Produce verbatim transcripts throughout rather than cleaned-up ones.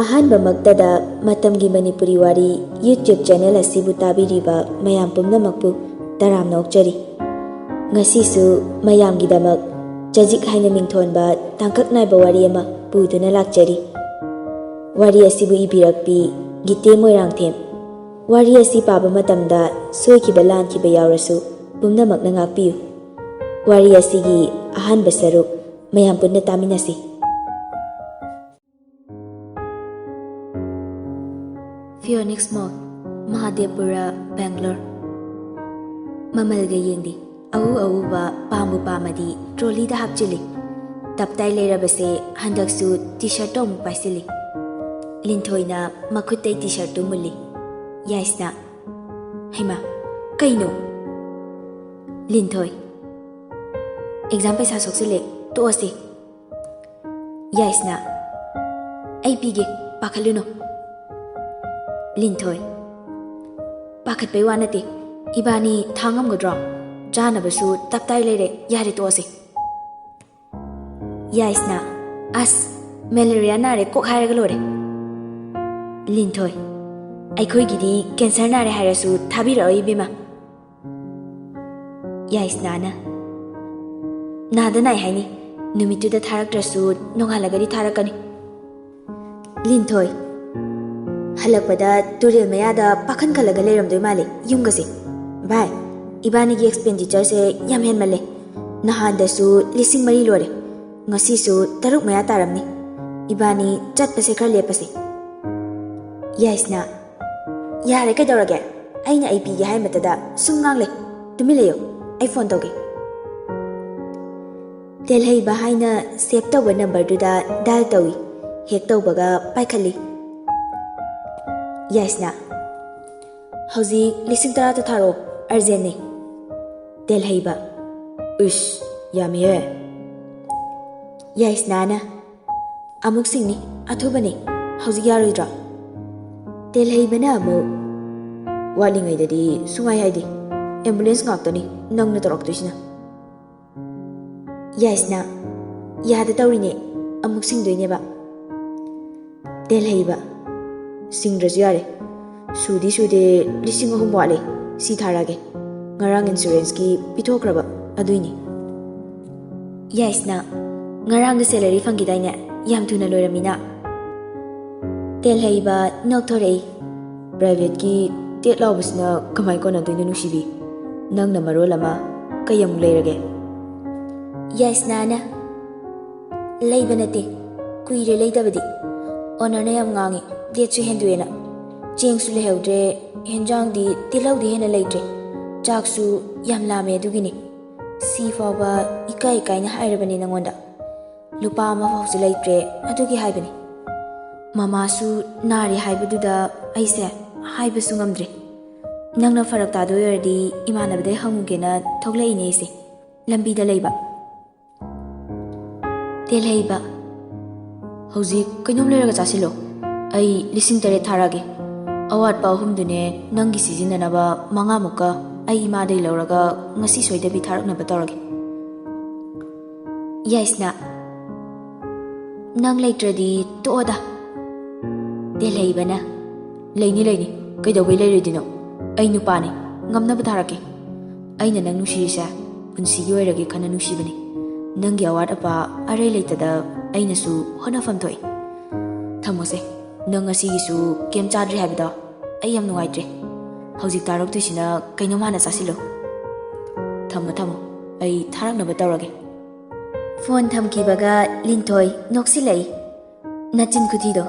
ꯑꯍꯥꯟꯕꯃꯛꯇꯗ ꯃꯇꯝꯒꯤ ꯃꯅꯤꯄꯨꯔꯤ ꯋꯥꯔꯤ YouTube channel ꯑꯁꯤꯕꯨ ꯇꯥꯕꯤꯔꯤꯕ ꯃꯌꯥꯝ ꯄꯨꯝꯅꯃꯛꯄꯨ ꯇꯔꯥꯝꯅ ꯑꯣꯛꯆꯔꯤ꯫ ꯉꯁꯤꯁꯨ ꯃꯌꯥꯝꯒꯤꯗꯃꯛ ꯆꯖꯤꯛ ꯍꯥꯏꯅ ꯃꯤꯡꯊꯣꯟꯕ ꯇꯥꯡꯀꯛ ꯅꯥꯏꯕ ꯋꯥꯔꯤ ꯑꯃ ꯄꯨꯗꯨꯅ ꯂꯥꯛꯆꯔꯤ꯫ ꯋꯥꯔꯤ ꯑꯁꯤꯕꯨ ꯏꯕꯤꯔꯛꯄꯤ ꯒꯤꯇꯦ ꯃꯣꯏꯔꯥꯡꯊꯦꯝ꯫ ꯋꯥꯔꯤ ꯑꯁꯤ ꯄꯥꯕ ꯃꯇꯝꯗ ꯁꯣꯏꯈꯤꯕ ꯂꯥꯟꯈꯤꯕ ꯌꯥꯎꯔꯁꯨ ꯄꯨꯝꯅꯃꯛꯅ ꯉꯥꯛꯄꯤꯌꯨ꯫ ꯋꯥꯔꯤ ꯑꯁꯤꯒꯤ ꯑꯍꯥꯟꯕ ꯁꯔꯨꯛ ꯃꯌꯥꯝ ꯄꯨꯟꯅ ꯇꯥꯃꯤꯟꯅꯁꯤ꯫ Phoenix Mall, ꯃꯍꯥꯗꯦꯕꯄꯨꯔ, Bangalore. ꯃꯃꯜꯒ ꯌꯦꯡꯗꯦ꯫ ꯑꯎ ꯑꯎꯕ ꯄꯥꯝꯕꯨ ꯄꯥꯝꯃꯗꯤ ꯇ꯭ꯔꯣꯂꯤꯗ ꯍꯥꯞꯆꯤꯜꯂꯤ꯫ ꯇꯞꯇꯥꯏ ꯂꯩꯔꯕꯁꯦ ꯍꯟꯗꯛꯁꯨ ꯇꯤ ꯁꯔꯠꯇꯣ ꯑꯃꯨꯛ ꯄꯥꯏꯁꯤꯜꯂꯤ꯫ ꯂꯤꯟꯊꯣꯏꯅ ꯃꯈꯨꯠꯇꯩ ꯇꯤ ꯁꯔꯠꯇꯨ ꯃꯨꯜꯂꯤ꯫ ꯌꯥꯏꯁꯅ, "ꯍꯩꯃꯥ, ꯀꯩꯅꯣ?" ꯂꯤꯟꯊꯣꯏ, "ꯑꯦꯛꯖꯥꯝ ꯄꯩꯁꯥ ꯁꯣꯛꯆꯤꯜꯂꯦ, ꯇꯣꯛꯑꯁꯦ꯫" ꯌꯥꯏꯁꯅ, "ꯑꯩ ꯄꯤꯒꯦ, ꯄꯥꯈꯠꯂꯨꯅꯨ꯫" ꯂꯤꯟꯊꯣꯏ, "ꯄꯥꯈꯠꯄꯩ ꯋꯥ ꯅꯠꯇꯦ, ꯏꯕꯥꯅꯤ ꯊꯥ ꯉꯝꯒꯗ꯭ꯔꯣ? ꯆꯥꯅꯕꯁꯨ ꯇꯞꯇꯥꯏ ꯂꯩꯔꯦ, ꯌꯥꯔꯦ ꯇꯣꯛꯑꯁꯦ꯫" ꯌꯥꯏꯁꯅ, "ꯑꯁ, ꯃꯦꯂꯦꯔꯤꯌꯥ ꯅꯥꯔꯦ ꯀꯣꯛ ꯍꯥꯏꯔꯒ ꯂꯣꯏꯔꯦ꯫" ꯂꯤꯟꯊꯣꯏ, "ꯑꯩꯈꯣꯏꯒꯤꯗꯤ ꯀꯦꯟꯁꯔ ꯅꯥꯔꯦ ꯍꯥꯏꯔꯁꯨ ꯊꯥꯕꯤꯔꯛꯑꯣꯏ ꯏꯕꯦꯝꯃ꯫" ꯌꯥꯏꯁꯅꯥꯅ, "ꯅꯥꯗ ꯅꯥꯏ ꯍꯥꯏꯅꯤ, ꯅꯨꯃꯤꯠꯇꯨꯗ ꯊꯥꯔꯛꯇ꯭ꯔꯁꯨ ꯅꯣꯡꯉꯥꯜꯂꯒꯗꯤ ꯊꯥꯔꯛꯀꯅꯤ꯫" ꯂꯤꯟꯊꯣꯏ, "ꯍꯜꯂꯛꯄꯗ ꯇꯨꯔꯦꯜ ꯃꯌꯥꯗ ꯄꯥꯈꯟ ꯈꯜꯂꯒ ꯂꯩꯔꯝꯗꯣꯏ ꯃꯥꯜꯂꯦ ꯌꯨꯝꯒꯁꯦ꯫ ꯚꯥꯏ, ꯏꯕꯥꯅꯤꯒꯤ ꯑꯦꯛꯁꯄꯦꯟꯗꯤꯆꯔꯁꯦ ꯌꯥꯝ ꯍꯦꯟꯃꯜꯂꯦ꯫ ꯅꯍꯥꯟꯗꯁꯨ ꯂꯤꯁꯤꯡ ꯃꯔꯤ ꯂꯣꯏꯔꯦ, ꯉꯁꯤꯁꯨ ꯇꯔꯨꯛ ꯃꯌꯥ ꯇꯥꯔꯝꯅꯤ꯫ ꯏꯕꯥꯅꯤ ꯆꯠꯄꯁꯦ ꯈꯔ ꯂꯦꯞꯄꯁꯦ꯫" ꯌꯥꯏꯁꯅꯥ, "ꯌꯥꯔꯦ, ꯀꯩꯗꯧꯔꯒꯦ? ꯑꯩꯅ ꯑꯩ ꯄꯤꯒꯦ ꯍꯥꯏꯃꯇꯗ ꯁꯨꯝ ꯉꯥꯡꯂꯦ꯫ ꯇꯨꯃꯤꯟ ꯂꯩꯌꯣ, ꯑꯩ ꯐꯣꯟ ꯇꯧꯒꯦ꯫" ꯇꯦꯜꯍꯩꯕ ꯍꯥꯏꯅ ꯁꯦꯚ ꯇꯧꯕ ꯅꯝꯕꯔꯗꯨꯗ ꯗꯥꯏꯜ ꯇꯧꯏ꯫ ꯍꯦꯛ ꯇꯧꯕꯒ ꯄꯥꯏꯈꯠꯂꯤ꯫ ꯌꯥꯏꯁꯅꯥ, "ꯍꯧꯖꯤꯛ ꯂꯤꯁꯤꯡ ꯇꯔꯥꯇ ꯊꯥꯔꯛꯑꯣ, ꯑꯔꯖꯦꯟꯅꯦ꯫" ꯇꯦꯜꯍꯩꯕ, "ꯎꯁ, ꯌꯥꯝꯃꯤꯍꯦ꯫" ꯌꯥꯏꯁꯅꯥꯅ, "ꯑꯃꯨꯛ ꯁꯤꯡꯅꯤ, ꯑꯊꯨꯕꯅꯦ, ꯍꯧꯖꯤꯛ ꯌꯥꯔꯣꯏꯗ꯭ꯔꯣ?" ꯇꯦꯜꯍꯩꯕꯅ ꯑꯃꯨꯛ, "ꯋꯥꯠꯂꯤꯉꯩꯗꯗꯤ ꯁꯨꯡꯍꯥꯏ ꯍꯥꯏꯗꯦ, ꯑꯦꯝꯕꯨꯂꯦꯟꯁ ꯉꯥꯛꯇꯅꯤ ꯅꯪꯅ ꯇꯧꯔꯛꯇꯣꯏꯁꯤꯅ꯫" ꯌꯥꯏꯁꯅꯥ, "ꯌꯥꯗ ꯇꯧꯔꯤꯅꯦ, ꯑꯃꯨꯛ ꯁꯤꯡꯗꯣꯏꯅꯦꯕ꯫" ꯇꯦꯜꯍꯩꯕ, ꯁꯤꯡꯗ꯭ꯔꯁꯨ ꯌꯥꯔꯦ꯫ ꯁꯨꯗꯤ ꯁꯨꯗꯦ, ꯂꯤꯁꯤꯡ ꯑꯍꯨꯝ ꯋꯥꯠꯂꯦ꯫ ꯁꯤ ꯊꯥꯔꯛꯑꯒꯦ꯫ ꯉꯔꯥꯡ ꯏꯟꯁꯨꯔꯦꯟꯁꯀꯤ ꯄꯤꯊꯣꯛꯈ꯭ꯔꯕ ꯑꯗꯨꯏꯅꯤ꯫ ꯌꯥꯏꯁꯅꯥ, ꯉꯔꯥꯡꯗ ꯁꯦꯂꯔꯤ ꯐꯪꯈꯤꯗꯥꯏꯅꯦ? ꯌꯥꯝ ꯊꯨꯅ ꯂꯣꯏꯔꯝꯃꯤꯅ꯫ ꯇꯦꯜꯍꯩꯕ ꯅꯣꯛꯊꯣꯔꯛꯏ꯫ ꯄ꯭ꯔꯥꯏꯚꯦꯠꯀꯤ ꯇꯦꯠ ꯂꯥꯎꯕꯁꯤꯅ ꯀꯃꯥꯏ ꯀꯣꯟꯅꯗꯣꯏꯅꯣ ꯅꯨꯡꯁꯤꯕꯤ? ꯅꯪꯅ ꯃꯔꯣꯜ ꯑꯃ, ꯀꯩ ꯑꯃꯨꯛ ꯂꯩꯔꯒꯦ? ꯌꯥꯏꯁꯅꯥꯅ, ꯂꯩꯕ ꯅꯠꯇꯦ, ꯀꯨꯏꯔꯦ ꯂꯩꯇꯕꯗꯤ꯫ ꯑꯣꯅꯔꯅ ꯌꯥꯝ ꯉꯥꯡꯉꯤ, ꯗꯦꯠꯁꯨ ꯍꯦꯟꯗꯣꯛꯑꯦꯅ꯫ ꯆꯦꯡꯁꯨ ꯂꯩꯍꯧꯗ꯭ꯔꯦ, ꯍꯦꯟꯖꯥꯡꯗꯤ, ꯇꯤꯜꯍꯧꯗꯤ ꯍꯦꯟꯅ ꯂꯩꯇ꯭ꯔꯦ꯫ ꯆꯥꯛꯁꯨ ꯌꯥꯝ ꯂꯥꯝꯃꯦ ꯑꯗꯨꯒꯤꯅꯤ꯫ ꯁꯤ ꯐꯥꯎꯕ ꯏꯀꯥꯏ ꯏꯀꯥꯏꯅ ꯍꯥꯏꯔꯕꯅꯤ ꯅꯉꯣꯟꯗ꯫ ꯂꯨꯄꯥ ꯑꯃ ꯐꯥꯎꯁꯨ ꯂꯩꯇ꯭ꯔꯦ ꯑꯗꯨꯒꯤ ꯍꯥꯏꯕꯅꯤ꯫ ꯃꯃꯥꯁꯨ ꯅꯥꯔꯦ ꯍꯥꯏꯕꯗꯨꯗ ꯑꯩꯁꯦ ꯍꯥꯏꯕꯁꯨ ꯉꯝꯗ꯭ꯔꯦ꯫ ꯅꯪꯅ ꯐꯔꯛ ꯇꯥꯗꯣꯏ ꯑꯣꯏꯔꯗꯤ ꯏꯃꯥꯟꯅꯕꯗꯩ ꯍꯪꯉꯨꯒꯦꯅ ꯊꯣꯛꯂꯛꯏꯅꯦ ꯑꯩꯁꯦ꯫ ꯂꯝꯕꯤꯗ ꯂꯩꯕ꯫ ꯇꯦꯜꯍꯩꯕ, ꯍꯧꯖꯤꯛ ꯀꯩꯅꯣꯝ ꯂꯩꯔꯒ ꯆꯥꯁꯤꯜꯂꯣ꯫ ꯑꯩ ꯂꯤꯁꯤꯡ ꯇꯔꯦꯠ ꯊꯥꯔꯛꯑꯒꯦ꯫ ꯑꯋꯥꯠꯄ ꯑꯍꯨꯝꯗꯨꯅꯦ ꯅꯪꯒꯤ ꯁꯤꯖꯤꯟꯅꯅꯕ ꯃꯉꯥꯃꯨꯛꯀ ꯑꯩ ꯏꯃꯥꯗꯩ ꯂꯧꯔꯒ ꯉꯁꯤ ꯁꯣꯏꯗꯕꯤ ꯊꯥꯔꯛꯅꯕ ꯇꯧꯔꯒꯦ꯫ ꯌꯥꯏꯁꯅꯥ, ꯅꯪ ꯂꯩꯇ꯭ꯔꯗꯤ ꯇꯣꯛꯑꯣꯗ꯫ ꯇꯦꯜꯍꯩꯕꯅ, ꯂꯩꯅꯤ, ꯂꯩꯅꯤ, ꯀꯩꯗꯧꯕꯩ ꯂꯩꯔꯣꯏꯗꯣꯏꯅꯣ? ꯑꯩ ꯅꯨꯄꯥꯅꯤ, ꯉꯝꯅꯕ ꯊꯥꯔꯛꯀꯦ꯫ ꯑꯩꯅ ꯅꯪ ꯅꯨꯡꯁꯤꯔꯤꯁꯦ ꯄꯨꯟꯁꯤꯒꯤ ꯑꯣꯏꯔꯒꯦ ꯈꯟꯅ ꯅꯨꯡꯁꯤꯕꯅꯤ꯫ ꯅꯪꯒꯤ ꯑꯋꯥꯠ ꯑꯄꯥ ꯑꯔꯩ ꯂꯩꯇꯗ ꯑꯩꯅꯁꯨ ꯍꯣꯠꯅꯐꯝ ꯊꯣꯛꯏ꯫ ꯊꯝꯃꯣꯁꯦ, ꯅꯪ ꯉꯁꯤꯒꯤꯁꯨ ꯀꯩꯝ ꯆꯥꯗ꯭ꯔꯤ ꯍꯥꯏꯕꯗꯣ? ꯑꯩ ꯌꯥꯝ ꯅꯨꯡꯉꯥꯏꯇ꯭ꯔꯦ꯫ ꯍꯧꯖꯤꯛ ꯊꯥꯔꯛꯇꯣꯏꯁꯤꯅ ꯀꯩꯅꯣꯝ ꯍꯥꯟꯅ ꯆꯥꯁꯤꯜꯂꯣ꯫ ꯊꯝꯃꯣ, ꯊꯝꯃꯣ, ꯑꯩ ꯊꯥꯔꯛꯅꯕ ꯇꯧꯔꯒꯦ꯫ ꯐꯣꯟ ꯊꯝꯈꯤꯕꯒ ꯂꯤꯟꯊꯣꯏ ꯅꯣꯛꯁꯤꯜꯂꯛꯏ꯫ ꯅꯆꯤꯟ ꯈꯨꯊꯤꯗꯣ,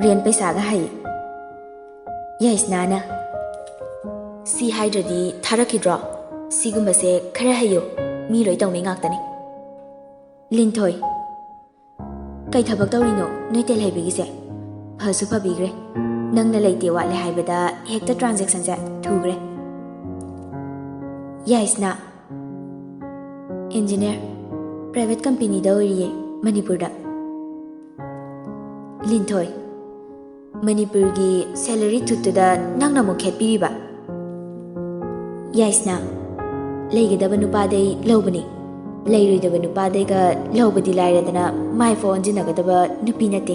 ꯔꯦꯟ ꯄꯩꯁꯥꯒ ꯍꯥꯏꯌꯦ꯫ ꯌꯥꯏꯁꯅꯥꯅ, ꯁꯤ ꯍꯥꯏꯗ꯭ꯔꯗꯤ ꯊꯥꯔꯛꯈꯤꯗ꯭ꯔꯣ? ꯁꯤꯒꯨꯝꯕꯁꯦ ꯈꯔ ꯍꯩꯌꯣ, ꯃꯤ ꯂꯣꯏ ꯇꯧꯅꯩ ꯉꯥꯛꯇꯅꯤ꯫ ꯂꯤꯟꯊꯣꯏ, ꯀꯩ ꯊꯕꯛ ꯇꯧꯔꯤꯅꯣ ꯅꯣꯏ ꯇꯦꯜꯍꯩꯕꯤꯒꯤꯁꯦ? ꯐꯁꯨ ꯐꯕꯤꯈ꯭ꯔꯦ, ꯅꯪꯅ ꯂꯩꯇꯦ ꯋꯥꯠꯂꯦ ꯍꯥꯏꯕꯗ ꯍꯦꯛꯇ ꯇ꯭ꯔꯥꯟꯖꯦꯛꯁꯟꯁꯦ ꯊꯨꯈ꯭ꯔꯦ꯫ ꯌꯥꯏꯁꯅꯥ, ꯏꯟꯖꯤꯅꯤꯌꯔ, ꯄ꯭ꯔꯥꯏꯚꯦꯠ ꯀꯝꯄꯦꯅꯤꯗ ꯑꯣꯏꯔꯤꯌꯦ, ꯃꯅꯤꯄꯨꯔꯗ꯫ ꯂꯤꯟꯊꯣꯏ, ꯃꯅꯤꯄꯨꯔꯒꯤ ꯁꯦꯂꯔꯤ ꯊꯨꯠꯇꯨꯗ ꯅꯪꯅ ꯑꯃꯨꯛ ꯈꯦꯠꯄꯤꯔꯤꯕ? ꯌꯥꯏꯁꯅꯥ, ꯂꯩꯒꯗꯕ ꯅꯨꯄꯥꯗꯩ ꯂꯧꯕꯅꯤ꯫ ꯂꯩꯔꯣꯏꯗꯕ ꯅꯨꯄꯥꯗꯩꯒ ꯂꯧꯕꯗꯤ ꯂꯥꯏꯔꯗꯅ ꯃꯥꯏ ꯐꯥꯎ ꯑꯣꯟꯁꯤꯟꯅꯒꯗꯕ ꯅꯨꯄꯤ ꯅꯠꯇꯦ꯫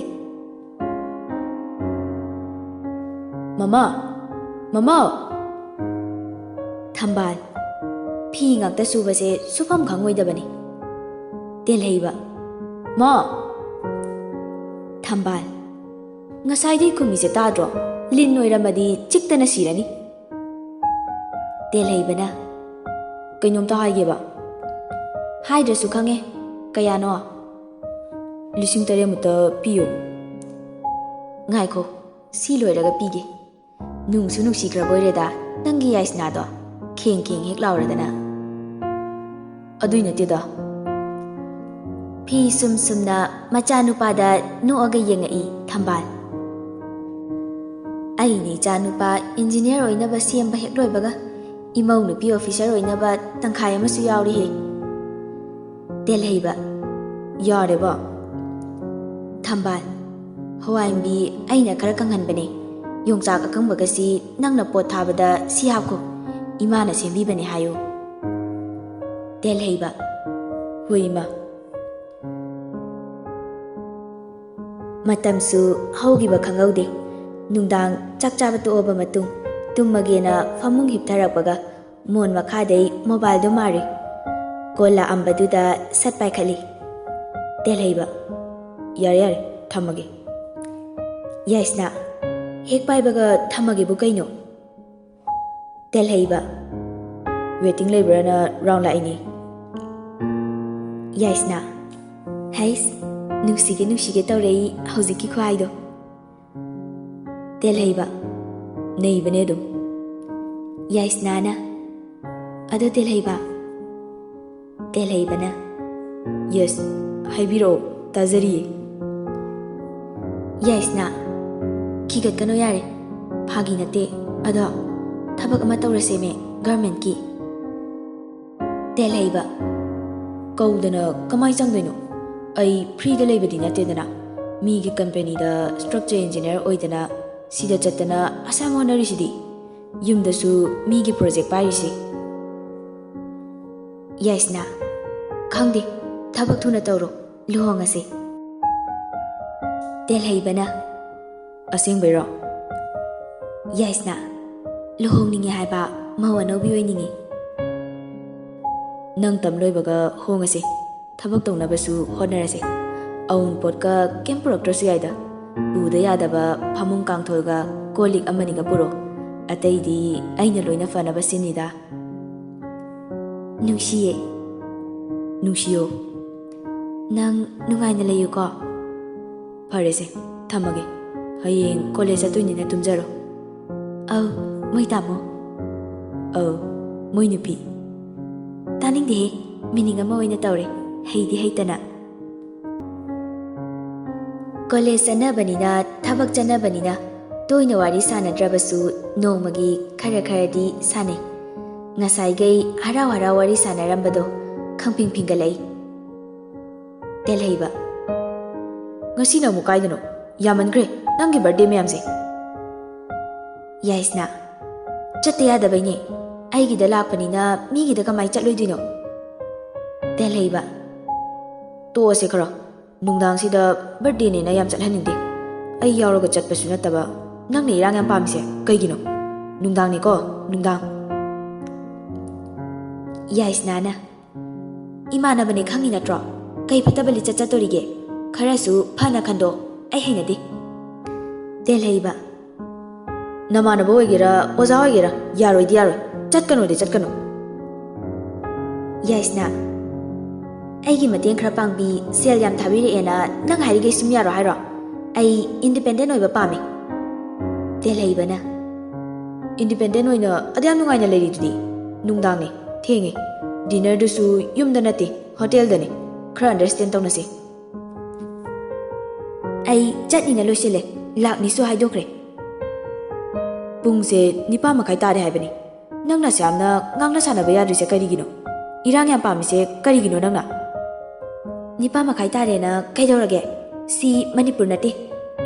"ꯃꯃꯥ! ꯃꯃꯥ!" ꯊꯝꯕꯥꯜ, ꯐꯤ ꯉꯥꯛꯇ ꯁꯨꯕꯁꯦ ꯁꯨꯐꯝ ꯈꯪꯉꯣꯏꯗꯕꯅꯤ꯫ ꯇꯦꯜꯍꯩꯕ, "ꯃꯥ!" ꯊꯝꯕꯥꯜ, "ꯉꯁꯥꯏꯗꯩ ꯈꯨꯝꯃꯤꯁꯦ ꯇꯥꯗ꯭ꯔꯣ? ꯂꯤꯟ ꯑꯣꯏꯔꯝꯃꯗꯤ ꯆꯤꯛꯇꯅ ꯁꯤꯔꯅꯤ꯫" ꯇꯦꯜꯍꯩꯕꯅ, "ꯀꯩꯅꯣꯝꯇ ꯍꯥꯏꯒꯦꯕ꯫" "ꯍꯥꯏꯗ꯭ꯔꯁꯨ ꯈꯪꯉꯦ꯫ ꯀꯌꯥꯅꯣ?" "ꯂꯤꯁꯤꯡ ꯇꯔꯦꯠꯃꯨꯛꯇ ꯄꯤꯌꯨ꯫" "ꯉꯥꯏꯈꯣ, ꯁꯤ ꯂꯣꯏꯔꯒ ꯄꯤꯒꯦ꯫ ꯅꯨꯡꯁꯨ ꯅꯨꯡꯁꯤꯈ꯭ꯔꯕ ꯑꯣꯏꯔꯦꯗ ꯅꯪꯒꯤ ꯌꯥꯏꯁꯅꯥꯗꯣ, ꯈꯦꯡ ꯈꯦꯡ ꯍꯦꯛ ꯂꯥꯎꯔꯗꯅ꯫" "ꯑꯗꯨꯏ ꯅꯠꯇꯦꯗ꯫" ꯐꯤ ꯁꯨꯝ ꯁꯨꯝꯅ ꯃꯆꯥꯅꯨꯄꯥꯗ ꯅꯣꯛꯑꯒ ꯌꯦꯡꯉꯛꯏ ꯊꯝꯕꯥꯜ꯫ "ꯑꯩꯅ ꯏꯆꯥꯅꯨꯄꯥ ꯏꯟꯖꯤꯅꯤꯌꯔ ꯑꯣꯏꯅꯕ ꯁꯦꯝꯕ ꯍꯦꯛ ꯂꯣꯏꯕꯒ, ꯏꯃꯧ ꯅꯨꯄꯤ ꯑꯣꯐꯤꯁꯔ ꯑꯣꯏꯅꯕ ꯇꯪꯈꯥꯏ ꯑꯃꯁꯨ ꯌꯥꯎꯔꯦꯍꯦ꯫" ꯇꯦꯜꯍꯩꯕ, "ꯌꯥꯔꯦꯕ꯫" ꯊꯝꯕꯥꯜ, "ꯍꯋꯥꯏꯟꯕꯤ ꯑꯩꯅ ꯈꯔ ꯀꯪꯍꯟꯕꯅꯦ꯫ ꯌꯣꯡꯆꯥꯛ ꯑꯀꯪꯕꯒꯁꯤ ꯅꯪꯅ ꯄꯣꯠ ꯊꯥꯕꯗ ꯁꯤ ꯍꯥꯞꯈꯣ꯫ ꯏꯃꯥꯅ ꯁꯦꯝꯕꯤꯕꯅꯦ ꯍꯥꯏꯌꯨ꯫" ꯇꯦꯜꯍꯩꯕ, "ꯍꯣꯏ ꯏꯃꯥ꯫" ꯃꯇꯝꯁꯨ ꯍꯧꯈꯤꯕ ꯈꯪꯍꯧꯗꯦ꯫ ꯅꯨꯡꯗꯥꯡ ꯆꯥꯛ ꯆꯥꯕ ꯇꯣꯛꯑꯕ ꯃꯇꯨꯡ, ꯇꯨꯝꯃꯒꯦꯅ ꯐꯃꯨꯡ ꯍꯤꯞꯊꯔꯛꯄꯒ, ꯃꯣꯟ ꯃꯈꯥꯗꯩ ꯃꯣꯕꯥꯏꯜꯗꯣ ꯃꯥꯔꯤ꯫ ꯀꯣꯜ ꯂꯥꯛꯑꯝꯕꯗꯨꯗ ꯁꯠ ꯄꯥꯏꯈꯠꯂꯤ꯫ ꯇꯦꯜꯍꯩꯕ, "ꯌꯥꯔꯦ, ꯌꯥꯔꯦ, ꯊꯝꯃꯒꯦ꯫" ꯌꯥꯏꯁꯅꯥ, "ꯍꯦꯛ ꯄꯥꯏꯕꯒ ꯊꯝꯃꯒꯦꯕꯨ ꯀꯩꯅꯣ?" ꯇꯦꯜꯍꯩꯕ, "ꯋꯦꯇꯤꯡ ꯂꯩꯕ꯭ꯔꯥꯅ ꯔꯥꯎꯟ ꯂꯥꯛꯏꯅꯦ꯫" ꯌꯥꯏꯁꯅꯥ, "ꯍꯩꯁ, ꯅꯨꯡꯁꯤꯒꯦ ꯅꯨꯡꯁꯤꯒꯦ ꯇꯧꯔꯛꯏ ꯍꯧꯖꯤꯛꯀꯤ ꯈꯨꯍꯥꯏꯗꯣ꯫" ꯇꯦꯜꯍꯩꯕ, "ꯅꯩꯕꯅꯦ ꯑꯗꯨꯝ꯫" ꯌꯥꯏꯁꯅꯥꯅ, "ꯑꯗꯣ ꯇꯦꯜꯍꯩꯕ꯫" ꯇꯦꯜꯍꯩꯕꯅ, "ꯌꯦꯁ, ꯍꯥꯏꯕꯤꯔꯛꯑꯣ, ꯇꯥꯖꯔꯤꯌꯦ꯫" ꯌꯥꯏꯁꯅꯥ, "ꯈꯤꯒꯠꯀꯅꯣ ꯌꯥꯔꯦ, ꯐꯥꯒꯤ ꯅꯠꯇꯦ꯫ ꯑꯗꯣ ꯊꯕꯛ ꯑꯃ ꯇꯧꯔꯁꯦꯃꯦ, ꯒꯔꯃꯦꯟꯠꯀꯤ꯫" ꯇꯦꯜꯍꯩꯕ, "ꯀꯧꯗꯅ ꯀꯃꯥꯏ ꯆꯪꯗꯣꯏꯅꯣ? ꯑꯩ ꯐ꯭ꯔꯤꯗ ꯂꯩꯕꯗꯤ ꯅꯠꯇꯦꯗꯅ꯫ ꯃꯤꯒꯤ ꯀꯝꯄꯦꯅꯤꯗ ꯁ꯭ꯇ꯭ꯔꯛꯆꯔ ꯏꯟꯖꯤꯅꯤꯌꯔ ꯑꯣꯏꯗꯅ ꯁꯤꯗ ꯆꯠꯇꯅ ꯑꯁꯥꯝ ꯍꯣꯠꯅꯔꯤꯁꯤꯗꯤ꯫ ꯌꯨꯝꯗꯁꯨ ꯃꯤꯒꯤ ꯄ꯭ꯔꯣꯖꯦꯛ ꯄꯥꯏꯔꯤꯁꯤ꯫" ꯌꯥꯏꯁꯅꯥ, "ꯈꯪꯗꯦ, ꯊꯕꯛ ꯊꯨꯅ ꯇꯧꯔꯣ, ꯂꯨꯍꯣꯡꯉꯁꯦ꯫" ꯇꯦꯜꯍꯩꯕꯅ, "ꯑꯁꯦꯡꯕꯩꯔꯣ?" ꯌꯥꯏꯁꯅꯥ, ꯂꯨꯍꯣꯡꯅꯤꯡꯉꯦ ꯍꯥꯏꯕ, ꯃꯧ ꯑꯅꯧꯕꯤ ꯑꯣꯏꯅꯤꯡꯉꯤ꯫ ꯅꯪ ꯇꯝ ꯂꯣꯏꯕꯒ ꯍꯣꯡꯉꯁꯦ, ꯊꯕꯛ ꯇꯧꯅꯕꯁꯨ ꯍꯣꯠꯅꯔꯁꯦ꯫ ꯑꯎꯟꯄꯣꯠꯀ ꯀꯩꯝ ꯄꯨꯔꯛꯇ꯭ꯔꯁꯨ ꯌꯥꯏꯗ꯫ ꯄꯨꯗ ꯌꯥꯗꯕ ꯐꯃꯨꯡ ꯀꯥꯡꯊꯣꯜꯒ ꯀꯣꯜ ꯂꯤꯛ ꯑꯃꯅꯤꯒ ꯄꯨꯔꯣ꯫ ꯑꯇꯩꯗꯤ ꯑꯩꯅ ꯂꯣꯏꯅ ꯐꯅꯕ ꯁꯤꯟꯅꯤꯗ꯫ ꯅꯨꯡꯁꯤꯌꯦ꯫ ꯅꯨꯡꯁꯤꯌꯣ꯫ ꯅꯪ ꯅꯨꯡꯉꯥꯏꯅ ꯂꯩꯌꯨꯀꯣ꯫ ꯐꯔꯦꯁꯦ, ꯊꯝꯃꯒꯦ꯫ ꯍꯌꯦꯡ ꯀꯣꯂꯦꯖ ꯆꯠꯇꯣꯏꯅꯤꯅ ꯇꯨꯝꯖꯔꯣ꯫ ꯑꯧ, ꯃꯣꯏ ꯇꯥꯃꯣ꯫ ꯑꯧ, ꯃꯣꯏ ꯅꯨꯄꯤ꯫ ꯇꯥꯅꯤꯡꯗꯦꯍꯦ, ꯃꯤꯅꯤꯡ ꯑꯃ ꯑꯣꯏꯅ ꯇꯧꯔꯦ, ꯍꯩꯗꯤ ꯍꯩꯇꯅ꯫ ꯀꯣꯂꯦꯖ ꯆꯠꯅꯕꯅꯤꯅ, ꯊꯕꯛ ꯆꯠꯅꯕꯅꯤꯅ ꯇꯣꯏꯅ ꯋꯥꯔꯤ ꯁꯥꯟꯅꯗ꯭ꯔꯕꯁꯨ ꯅꯣꯡꯃꯒꯤ ꯈꯔ ꯈꯔꯗꯤ ꯁꯥꯟꯅꯩ꯫ ꯉꯁꯥꯏꯈꯩ ꯍꯔꯥꯎ ꯍꯔꯥꯎ ꯋꯥꯔꯤ ꯁꯥꯟꯅꯔꯝꯕꯗꯣ ꯈꯪꯐꯤꯡ ꯐꯤꯡꯒꯠꯂꯛꯏ꯫ ꯇꯦꯜꯍꯩꯕ꯫ ꯉꯁꯤꯅ ꯑꯃꯨꯛ ꯀꯥꯏꯗꯅꯣ? ꯌꯥꯝꯃꯟꯈ꯭ꯔꯦ ꯅꯪꯒꯤ ꯕꯥꯔꯗꯦ ꯃꯌꯥꯝꯁꯦ꯫ ꯌꯥꯏꯁꯅꯥ꯫ ꯆꯠꯇ ꯌꯥꯗꯕꯩꯅꯦ꯫ ꯑꯩꯒꯤꯗ ꯂꯥꯛꯄꯅꯤꯅ ꯃꯤꯒꯤꯗ ꯀꯃꯥꯏ ꯆꯠꯂꯣꯏꯗꯣꯏꯅꯣ? ꯇꯦꯜꯍꯩꯕ꯫ ꯇꯣꯛꯑꯁꯦ ꯈꯔ꯫ ꯅꯨꯡꯗꯥꯡꯁꯤꯗ ꯕꯥꯔꯗꯦꯅꯦꯅ ꯌꯥꯝ ꯆꯠꯍꯟꯅꯤꯡꯗꯦ꯫ ꯑꯩ ꯌꯥꯎꯔꯒ ꯆꯠꯄꯁꯨ ꯅꯠꯇꯕ, ꯅꯪꯅ ꯏꯔꯥꯡ ꯌꯥꯝ ꯄꯥꯝꯃꯤꯁꯦ ꯀꯩꯒꯤꯅꯣ? ꯅꯨꯡꯗꯥꯡꯅꯦꯀꯣ, ꯅꯨꯡꯗꯥꯡ꯫ ꯌꯥꯏꯁꯅꯥꯅ꯫ ꯏꯃꯥꯟꯅꯕꯅꯦ ꯈꯪꯉꯤ ꯅꯠꯇ꯭ꯔꯣ? ꯀꯩ ꯐꯠꯇꯕ ꯂꯤꯆꯠ ꯆꯠꯇꯣꯔꯤꯒꯦ? ꯈꯔꯁꯨ ꯐꯅ ꯈꯟꯗꯣꯛ, ꯑꯩ ꯍꯩꯅꯗꯦ꯫ ꯇꯦꯜꯍꯩꯕ꯫ ꯅꯃꯥꯟꯅꯕ ꯑꯣꯏꯒꯦꯔꯥ, ꯑꯣꯖꯥ ꯑꯣꯏꯒꯦꯔꯥ, ꯌꯥꯔꯣꯏꯗꯤ ꯌꯥꯔꯣꯏ꯫ ꯆꯠꯀꯅꯣꯗꯤ ꯆꯠꯀꯅꯣ꯫ ꯌꯥꯏꯁꯅꯥ꯫ ꯑꯩꯒꯤ ꯃꯇꯦꯡ ꯈꯔ ꯄꯥꯡꯕꯤ, ꯁꯦꯜ ꯌꯥꯝ ꯊꯥꯕꯤꯔꯛꯑꯦꯅ ꯅꯪ ꯍꯥꯏꯔꯤꯈꯩ ꯁꯨꯝ ꯌꯥꯔꯣ ꯍꯥꯏꯔꯣ? ꯑꯩ ꯏꯟꯗꯤꯄꯦꯟꯗꯦꯟ ꯑꯣꯏꯕ ꯄꯥꯝꯃꯤ꯫ ꯇꯦꯜꯍꯩꯕꯅ꯫ ꯏꯟꯗꯤꯄꯦꯟꯗꯦꯟ ꯑꯣꯏꯅ ꯑꯗꯨ ꯌꯥꯝ ꯅꯨꯡꯉꯥꯏꯅ ꯂꯩꯔꯤꯗꯨꯗꯤ? ꯅꯨꯡꯗꯥꯡꯅꯦ, ꯊꯦꯡꯉꯦ꯫ ꯗꯤꯅꯔꯗꯨꯁꯨ ꯌꯨꯝꯗ ꯅꯠꯇꯦ, ꯍꯣꯇꯦꯜꯗꯅꯦ꯫ ꯈꯔ ꯑꯟꯗꯔꯁ꯭ꯇꯦꯟ ꯇꯧꯅꯁꯦ꯫ ꯑꯩ ꯆꯠꯅꯤꯅ ꯂꯣꯏꯁꯤꯜꯂꯦ, ꯂꯥꯛꯅꯤꯁꯨ ꯍꯥꯏꯗꯣꯛꯈ꯭ꯔꯦ꯫ ꯄꯨꯡꯁꯦ ꯅꯤꯄꯥꯟ ꯃꯈꯥꯏ ꯇꯥꯔꯦ ꯍꯥꯏꯕꯅꯤ꯫ ꯅꯪꯅ ꯑꯁꯨꯌꯥꯝꯅ ꯉꯥꯡꯅ ꯁꯥꯟꯅꯕ ꯌꯥꯗ꯭ꯔꯤꯁꯦ ꯀꯔꯤꯒꯤꯅꯣ? ꯏꯔꯥꯡ ꯌꯥꯝ ꯄꯥꯝꯃꯤꯁꯦ ꯀꯔꯤꯒꯤꯅꯣ ꯅꯪꯅ? ꯅꯤꯄꯥꯟ ꯃꯈꯥꯏ ꯇꯥꯔꯦꯅ ꯀꯩꯗꯧꯔꯒꯦ? ꯁꯤ ꯃꯅꯤꯄꯨꯔ ꯅꯠꯇꯦ꯫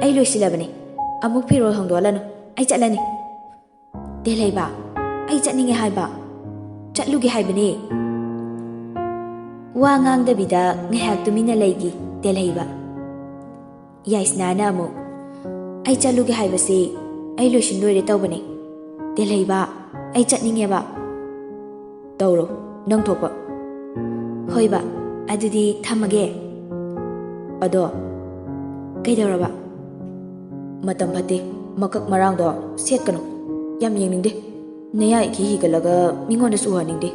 ꯑꯩ ꯂꯣꯏꯁꯤꯜꯂꯕꯅꯤ꯫ ꯑꯃꯨꯛ ꯐꯤꯔꯣꯜ ꯍꯣꯡꯗꯣꯛꯍꯜꯂꯅꯨ꯫ ꯑꯩ ꯆꯠꯂꯅꯤ꯫ ꯇꯦꯜꯍꯩꯕ, ꯑꯩ ꯆꯠꯅꯤꯡꯉꯦ ꯍꯥꯏꯕ꯫ ꯆꯠꯂꯨꯒꯦ ꯍꯥꯏꯕꯅꯦ꯫ ꯋꯥ ꯉꯥꯡꯗꯕꯤꯗ ꯉꯥꯏꯍꯥꯛ ꯇꯨꯃꯤꯟꯅ ꯂꯩꯈꯤ ꯇꯦꯜꯍꯩꯕ꯫ ꯌꯥꯏꯁꯅꯥꯅ ꯑꯃꯨꯛ, ꯑꯩ ꯆꯠꯂꯨꯒꯦ ꯍꯥꯏꯕꯁꯤ ꯑꯩ ꯂꯣꯏꯁꯤꯟꯗꯣꯏꯔꯦ ꯇꯧꯕꯅꯦ꯫ ꯇꯦꯜꯍꯩꯕ, ꯑꯩ ꯆꯠꯅꯤꯡꯉꯦꯕ꯫ ꯇꯧꯔꯣ, ꯅꯪ ꯊꯣꯛꯄ꯫ ꯍꯣꯏꯕ, ꯑꯗꯨꯗꯤ ꯊꯝꯃꯒꯦ꯫ ꯑꯗꯣ, ꯀꯩꯗꯧꯔꯕ? ꯃꯇꯝ ꯐꯠꯇꯦ, ꯃꯀꯛ ꯃꯔꯥꯡꯗꯣ ꯁꯦꯠꯀꯅꯨ꯫ ꯌꯥꯝ ꯌꯦꯡꯅꯤꯡꯗꯦ꯫ ꯅꯌꯥ ꯏꯈꯤ ꯍꯤꯒꯠꯂꯒ ꯃꯤꯉꯣꯟꯗꯁꯨ ꯎꯍꯟꯅꯤꯡꯗꯦ꯫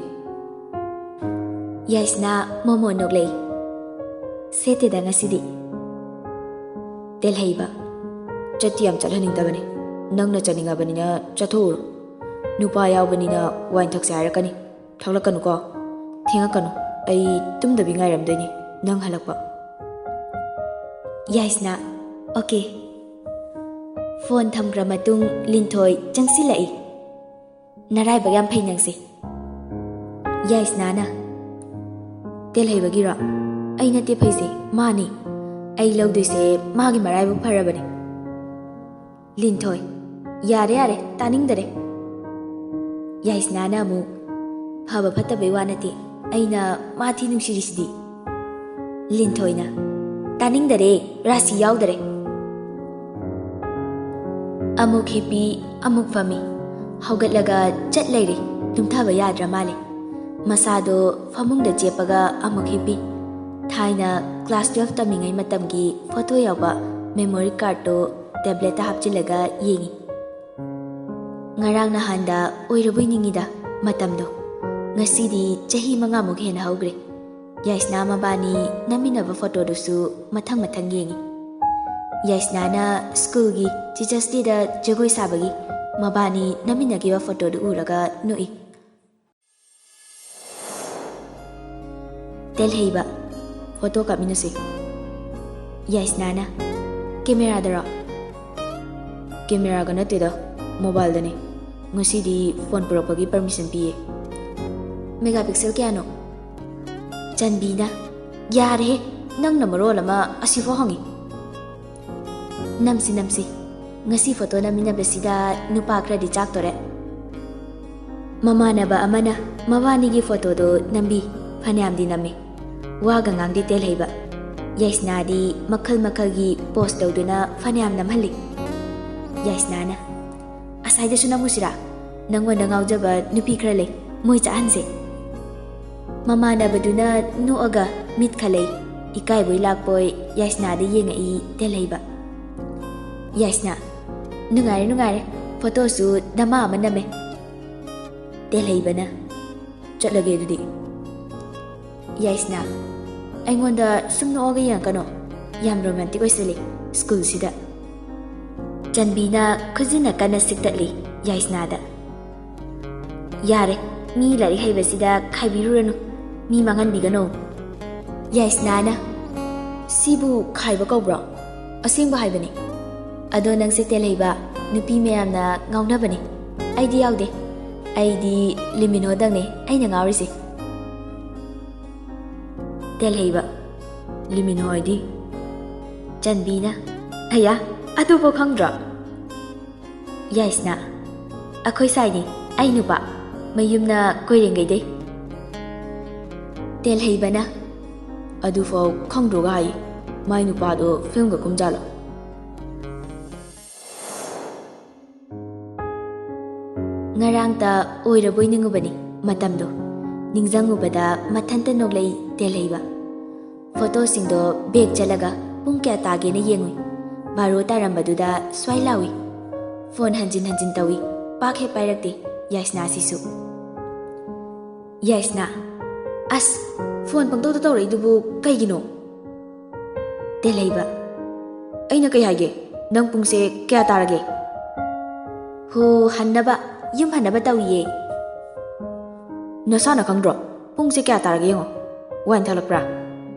ꯌꯥꯏꯁꯅꯥ ꯃꯣꯃꯣꯟ ꯅꯣꯛꯂꯛꯏ꯫ ꯁꯦꯠꯇꯦꯗ ꯉꯁꯤꯗꯤ꯫ ꯇꯦꯜꯍꯩꯕ, ꯆꯠꯇꯤ ꯌꯥꯝ ꯆꯠꯍꯟꯅꯤꯡꯗꯕꯅꯤ꯫ ꯅꯪꯅ ꯆꯠꯅꯤꯡꯉꯕꯅꯤꯅ ꯆꯠꯊꯣꯛꯎꯔꯣ꯫ ꯅꯨꯄꯥ ꯌꯥꯎꯕꯅꯤꯅ ꯋꯥꯏꯟ ꯊꯛꯁꯦ ꯍꯥꯏꯔꯛꯀꯅꯤ꯫ ꯊꯛꯂꯛꯀꯅꯨꯀꯣ꯫ ꯊꯦꯡꯉꯛꯀꯅꯨ꯫ ꯑꯩ ꯇꯨꯝꯗꯕꯤ ꯉꯥꯏꯔꯝꯗꯣꯏꯅꯤ ꯅꯪ ꯍꯜꯂꯛꯄ꯫ ꯌꯥꯏꯁꯅꯥ, ꯑꯣꯀꯦ꯫ ꯐꯣꯟ ꯊꯝꯈ꯭ꯔ ꯃꯇꯨꯡ ꯂꯤꯟꯊꯣꯏ ꯆꯪꯁꯤꯜꯂꯛꯏ꯫ ꯅꯔꯥꯏꯕꯛ ꯌꯥꯝ ꯐꯩ ꯅꯪꯁꯦ꯫ ꯌꯥꯏꯁꯅꯥꯅ, ꯇꯦꯜꯍꯩꯕꯒꯤꯔꯣ? ꯑꯩ ꯅꯠꯇꯦ ꯐꯩꯁꯦ, ꯃꯥꯅꯤ꯫ ꯑꯩ ꯂꯧꯗꯣꯏꯁꯦ ꯃꯥꯒꯤ ꯃꯔꯥꯏꯕꯛ ꯐꯔꯕꯅꯦ꯫ ꯂꯤꯟꯊꯣꯏ, ꯌꯥꯔꯦ ꯌꯥꯔꯦ, ꯇꯥꯅꯤꯡꯗꯔꯦ꯫ ꯌꯥꯏꯁꯅꯥꯅ ꯑꯃꯨꯛ, ꯐꯕ ꯐꯠꯇꯕꯩ ꯋꯥ ꯅꯠꯇꯦ, ꯑꯩꯅ ꯃꯥ ꯊꯤ ꯅꯨꯡꯁꯤꯔꯤꯁꯤꯗꯤ꯫ ꯂꯤꯟꯊꯣꯏꯅ, ꯇꯥꯅꯤꯡꯗꯔꯦ, ꯔꯥꯁꯤ ꯌꯥꯎꯗꯔꯦ꯫ ꯑꯃꯨꯛ ꯍꯤꯞꯄꯤ, ꯑꯃꯨꯛ ꯐꯝꯃꯤ꯫ ꯍꯧꯒꯠꯂꯒ ꯆꯠ ꯂꯩꯔꯦ꯫ ꯇꯨꯝꯊꯕ ꯌꯥꯗ꯭ꯔ ꯃꯥꯜꯂꯦ꯫ ꯃꯁꯥꯗꯣ ꯐꯃꯨꯡꯗ ꯆꯦꯞꯄꯒ ꯑꯃꯨꯛ ꯍꯤꯞꯄꯤ꯫ ꯊꯥꯏꯅ ꯀ꯭ꯂꯥꯁ ꯇꯨꯋꯦꯜꯐ ꯇꯝꯃꯤꯉꯩ ꯃꯇꯝꯒꯤ ꯐꯣꯇꯣ ꯌꯥꯎꯕ ꯃꯦꯃꯣꯔꯤ ꯀꯥꯔꯠꯇꯣ ꯇꯦꯕ꯭ꯂꯦꯠꯇ ꯍꯥꯞꯆꯤꯜꯂꯒ ꯌꯦꯡꯉꯤ꯫ ꯉꯔꯥꯡ ꯅꯍꯥꯟꯗ ꯑꯣꯏꯔꯕꯣꯏ ꯅꯤꯡꯉꯤꯗ ꯃꯇꯝꯗꯣ꯫ ꯉꯁꯤꯗꯤ ꯆꯍꯤ ꯃꯉꯥꯃꯨꯛ ꯍꯦꯟꯅ ꯍꯧꯈ꯭ꯔꯦ꯫ ꯌꯥꯏꯁꯅꯥ ꯃꯕꯥꯅꯤ ꯅꯝꯃꯤꯟꯅꯕ ꯐꯣꯇꯣꯗꯨꯁꯨ ꯃꯊꯪ ꯃꯊꯪ ꯌꯦꯡꯉꯤ꯫ ꯌꯥꯏꯁꯅꯥꯅ ꯁ꯭ꯀꯨꯜꯒꯤ ꯇꯤꯆꯔꯁ ꯗꯦꯗ ꯖꯒꯣꯏ ꯁꯥꯕꯒꯤ ꯃꯕꯥꯅꯤ ꯅꯝꯃꯤꯟꯅꯈꯤꯕ ꯐꯣꯇꯣꯗꯨ ꯎꯔꯒ ꯅꯣꯛꯏ꯫ ꯇꯦꯜꯍꯩꯕ, ꯐꯣꯇꯣ ꯀꯥꯞꯃꯤꯟꯅꯁꯤ꯫ ꯌꯥꯏꯁꯅꯥꯅ, ꯀꯦꯃꯦꯔꯥꯗꯔꯣ? ꯀꯦꯃꯦꯔꯥꯒ ꯅꯠꯇꯦꯗ, ꯃꯣꯕꯥꯏꯜꯗꯅꯦ꯫ ꯉꯁꯤꯗꯤ ꯐꯣꯟ ꯄꯨꯔꯛꯄꯒꯤ ꯄꯔꯃꯤꯁꯟ ꯄꯤꯌꯦ꯫ ꯃꯦꯒꯥ ꯄꯤꯛꯁꯦꯜ ꯀꯌꯥꯅꯣ? ꯆꯟꯕꯤꯅ, ꯌꯥꯔꯦꯍꯦ, ꯅꯪꯅ ꯃꯔꯣꯜ ꯑꯃ ꯑꯁꯤꯐꯥꯎ ꯍꯪꯉꯤ꯫ ꯅꯝꯁꯤ ꯅꯝꯁꯤ, ꯉꯁꯤ ꯐꯣꯇꯣ ꯅꯝꯃꯤꯟꯅꯕꯁꯤꯗ ꯅꯨꯄꯥ ꯈꯔꯗꯤ ꯆꯥꯛꯇꯣꯔꯦ꯫ ꯃꯃꯥꯟꯅꯕ ꯑꯃꯅ ꯃꯕꯥꯅꯤꯒꯤ ꯐꯣꯇꯣꯗꯣ ꯅꯝꯕꯤ, ꯐꯅꯌꯥꯝꯗꯤ ꯅꯝꯃꯤ꯫ ꯋꯥꯒ ꯉꯥꯡꯗꯦ ꯇꯦꯜꯍꯩꯕ꯫ ꯌꯥꯏꯁꯅꯥꯗꯤ ꯃꯈꯜ ꯃꯈꯜꯒꯤ ꯄꯣꯁ ꯇꯧꯗꯨꯅ ꯐꯅꯌꯥꯝ ꯅꯝꯍꯜꯂꯤ꯫ ꯌꯥꯏꯁꯅꯥꯅ, ꯑꯁꯥꯏꯗꯁꯨ ꯅꯝꯃꯨꯁꯤꯔꯥ? ꯅꯪꯉꯣꯟꯗ ꯉꯥꯎꯖꯕ ꯅꯨꯄꯤ ꯈꯔ ꯂꯩ, ꯃꯣꯏ ꯆꯥꯍꯟꯁꯦ꯫ ꯃꯃꯥꯟꯅꯕꯗꯨꯅ ꯅꯣꯛꯑꯒ ꯃꯤꯠ ꯈꯜꯂꯩ꯫ ꯏꯀꯥꯏꯕꯣꯏ ꯂꯥꯛꯄꯣꯏ ꯌꯥꯏꯁꯅꯥꯗ ꯌꯦꯡꯉꯛꯏ ꯇꯦꯜꯍꯩꯕ꯫ ꯌꯥꯏꯁꯅꯥ, ꯅꯨꯡꯉꯥꯏꯔꯦ, ꯅꯨꯡꯉꯥꯏꯔꯦ, ꯐꯣꯇꯣꯁꯨ ꯗꯃꯥ ꯑꯃ ꯅꯝꯃꯦ꯫ ꯇꯦꯜꯍꯩꯕꯅ, ꯆꯠꯂꯒꯦ ꯑꯗꯨꯗꯤ꯫ ꯌꯥꯏꯁꯅꯥ, ꯑꯩꯉꯣꯟꯗ ꯁꯨꯝ ꯅꯣꯛꯑꯒ ꯌꯦꯡꯉꯛꯀꯅꯣ, ꯌꯥꯝ ꯔꯣꯃꯥꯟꯇꯤꯛ ꯑꯣꯏꯁꯜꯂꯤ ꯁ꯭ꯀꯨꯜꯁꯤꯗ꯫ ꯆꯟꯕꯤꯅ ꯈꯨꯖꯤꯟꯅ ꯀꯟꯅ ꯁꯤꯛꯇꯠꯂꯤ ꯌꯥꯏꯁꯅꯥꯗ꯫ ꯌꯥꯔꯦ, ꯃꯤ ꯂꯥꯏꯔꯤꯛ ꯍꯩꯕꯁꯤꯗ ꯈꯥꯏꯕꯤꯔꯨꯔꯅꯨ, ꯃꯤ ꯃꯥꯡꯍꯟꯕꯤꯒꯅꯨ꯫ ꯌꯥꯏꯁꯅꯥꯅ, ꯁꯤꯕꯨ ꯈꯥꯏꯕ ꯀꯧꯕ꯭ꯔꯣ? ꯑꯁꯦꯡꯕ ꯍꯥꯏꯕꯅꯤ꯫ ꯑꯗꯣ ꯅꯪꯁꯦ ꯇꯦꯜꯍꯩꯕ, ꯅꯨꯄꯤ ꯃꯌꯥꯝꯅ ꯉꯥꯎꯅꯕꯅꯤ꯫ ꯑꯩꯗꯤ ꯌꯥꯎꯗꯦ꯫ ꯑꯩꯗꯤ ꯂꯤꯃꯤꯟꯍꯣꯗꯪꯅꯦ ꯑꯩꯅ ꯉꯥꯎꯔꯤꯁꯦ꯫ ꯇꯦꯜꯍꯩꯕ, ꯂꯤꯃꯤꯟꯍꯣ ꯍꯥꯏꯗꯤ? ꯆꯟꯕꯤꯅ, ꯑꯌꯥ, ꯑꯗꯨꯐꯥꯎ ꯈꯪꯗ꯭ꯔꯣ? ꯌꯥꯏꯁꯅꯥ, ꯑꯩꯈꯣꯏ ꯁꯥꯏꯅꯤ, ꯑꯩ ꯅꯨꯄꯥ, ꯃꯌꯨꯝꯅ ꯀꯣꯏꯔꯦꯡꯒꯩꯗꯩ꯫ ꯇꯦꯜꯍꯩꯕꯅ, ꯑꯗꯨꯐꯥꯎ ꯈꯪꯗ꯭ꯔꯣꯒ ꯍꯥꯏ, ꯃꯥꯏ ꯅꯨꯄꯥꯗꯣ ꯐꯤꯂꯝꯒ ꯀꯨꯝꯖꯥꯠꯂꯣ? ꯉꯔꯥꯡꯇ ꯑꯣꯏꯔꯕꯣꯏ ꯅꯤꯡꯉꯨꯕꯅꯤ ꯃꯇꯝꯗꯣ꯫ ꯅꯤꯡꯁꯤꯡꯉꯨꯕꯗ ꯃꯊꯟꯇ ꯅꯣꯛꯂꯛꯏ ꯇꯦꯜꯍꯩꯕ꯫ ꯐꯣꯇꯣꯁꯤꯡꯗꯣ ꯕꯦꯛ ꯆꯠꯂꯒ ꯄꯨꯡ ꯀꯌꯥ ꯇꯥꯒꯦꯅ ꯌꯦꯡꯉꯨꯏ꯫ ꯕꯥꯔꯣ ꯇꯥꯔꯝꯕꯗꯨꯗ ꯁ꯭ꯋꯥꯏ ꯂꯥꯎꯏ꯫ ꯐꯣꯟ ꯍꯟꯖꯤꯟ ꯍꯟꯖꯤꯟ ꯇꯧꯏ, ꯄꯥꯛ ꯍꯦꯛ ꯄꯥꯏꯔꯛꯇꯦ ꯌꯥꯏꯁꯅꯥꯁꯤꯁꯨ꯫ ꯌꯥꯏꯁꯅꯥ, ꯑꯁ, ꯐꯣꯟ ꯄꯪꯇꯧꯗ ꯇꯧꯔꯛꯏꯗꯨꯕꯨ ꯀꯩꯒꯤꯅꯣ? ꯇꯦꯜꯍꯩꯕ, ꯑꯩꯅ ꯀꯩ ꯍꯥꯏꯒꯦ? ꯅꯪ ꯄꯨꯡꯁꯦ ꯀꯌꯥ ꯇꯥꯔꯒꯦ? ꯍꯣ, ꯍꯟꯅꯕ, ꯌꯨꯝ ꯍꯟꯅꯕ ꯇꯧꯏꯌꯦ꯫ ꯅꯁꯥꯅ ꯈꯪꯗ꯭ꯔꯣ? ꯄꯨꯡꯁꯦ ꯀꯌꯥ ꯇꯥꯔꯒꯦ ꯌꯦꯡꯉꯣ꯫ ꯋꯥꯏꯟ ꯊꯛꯂꯛꯄ꯭ꯔꯥ?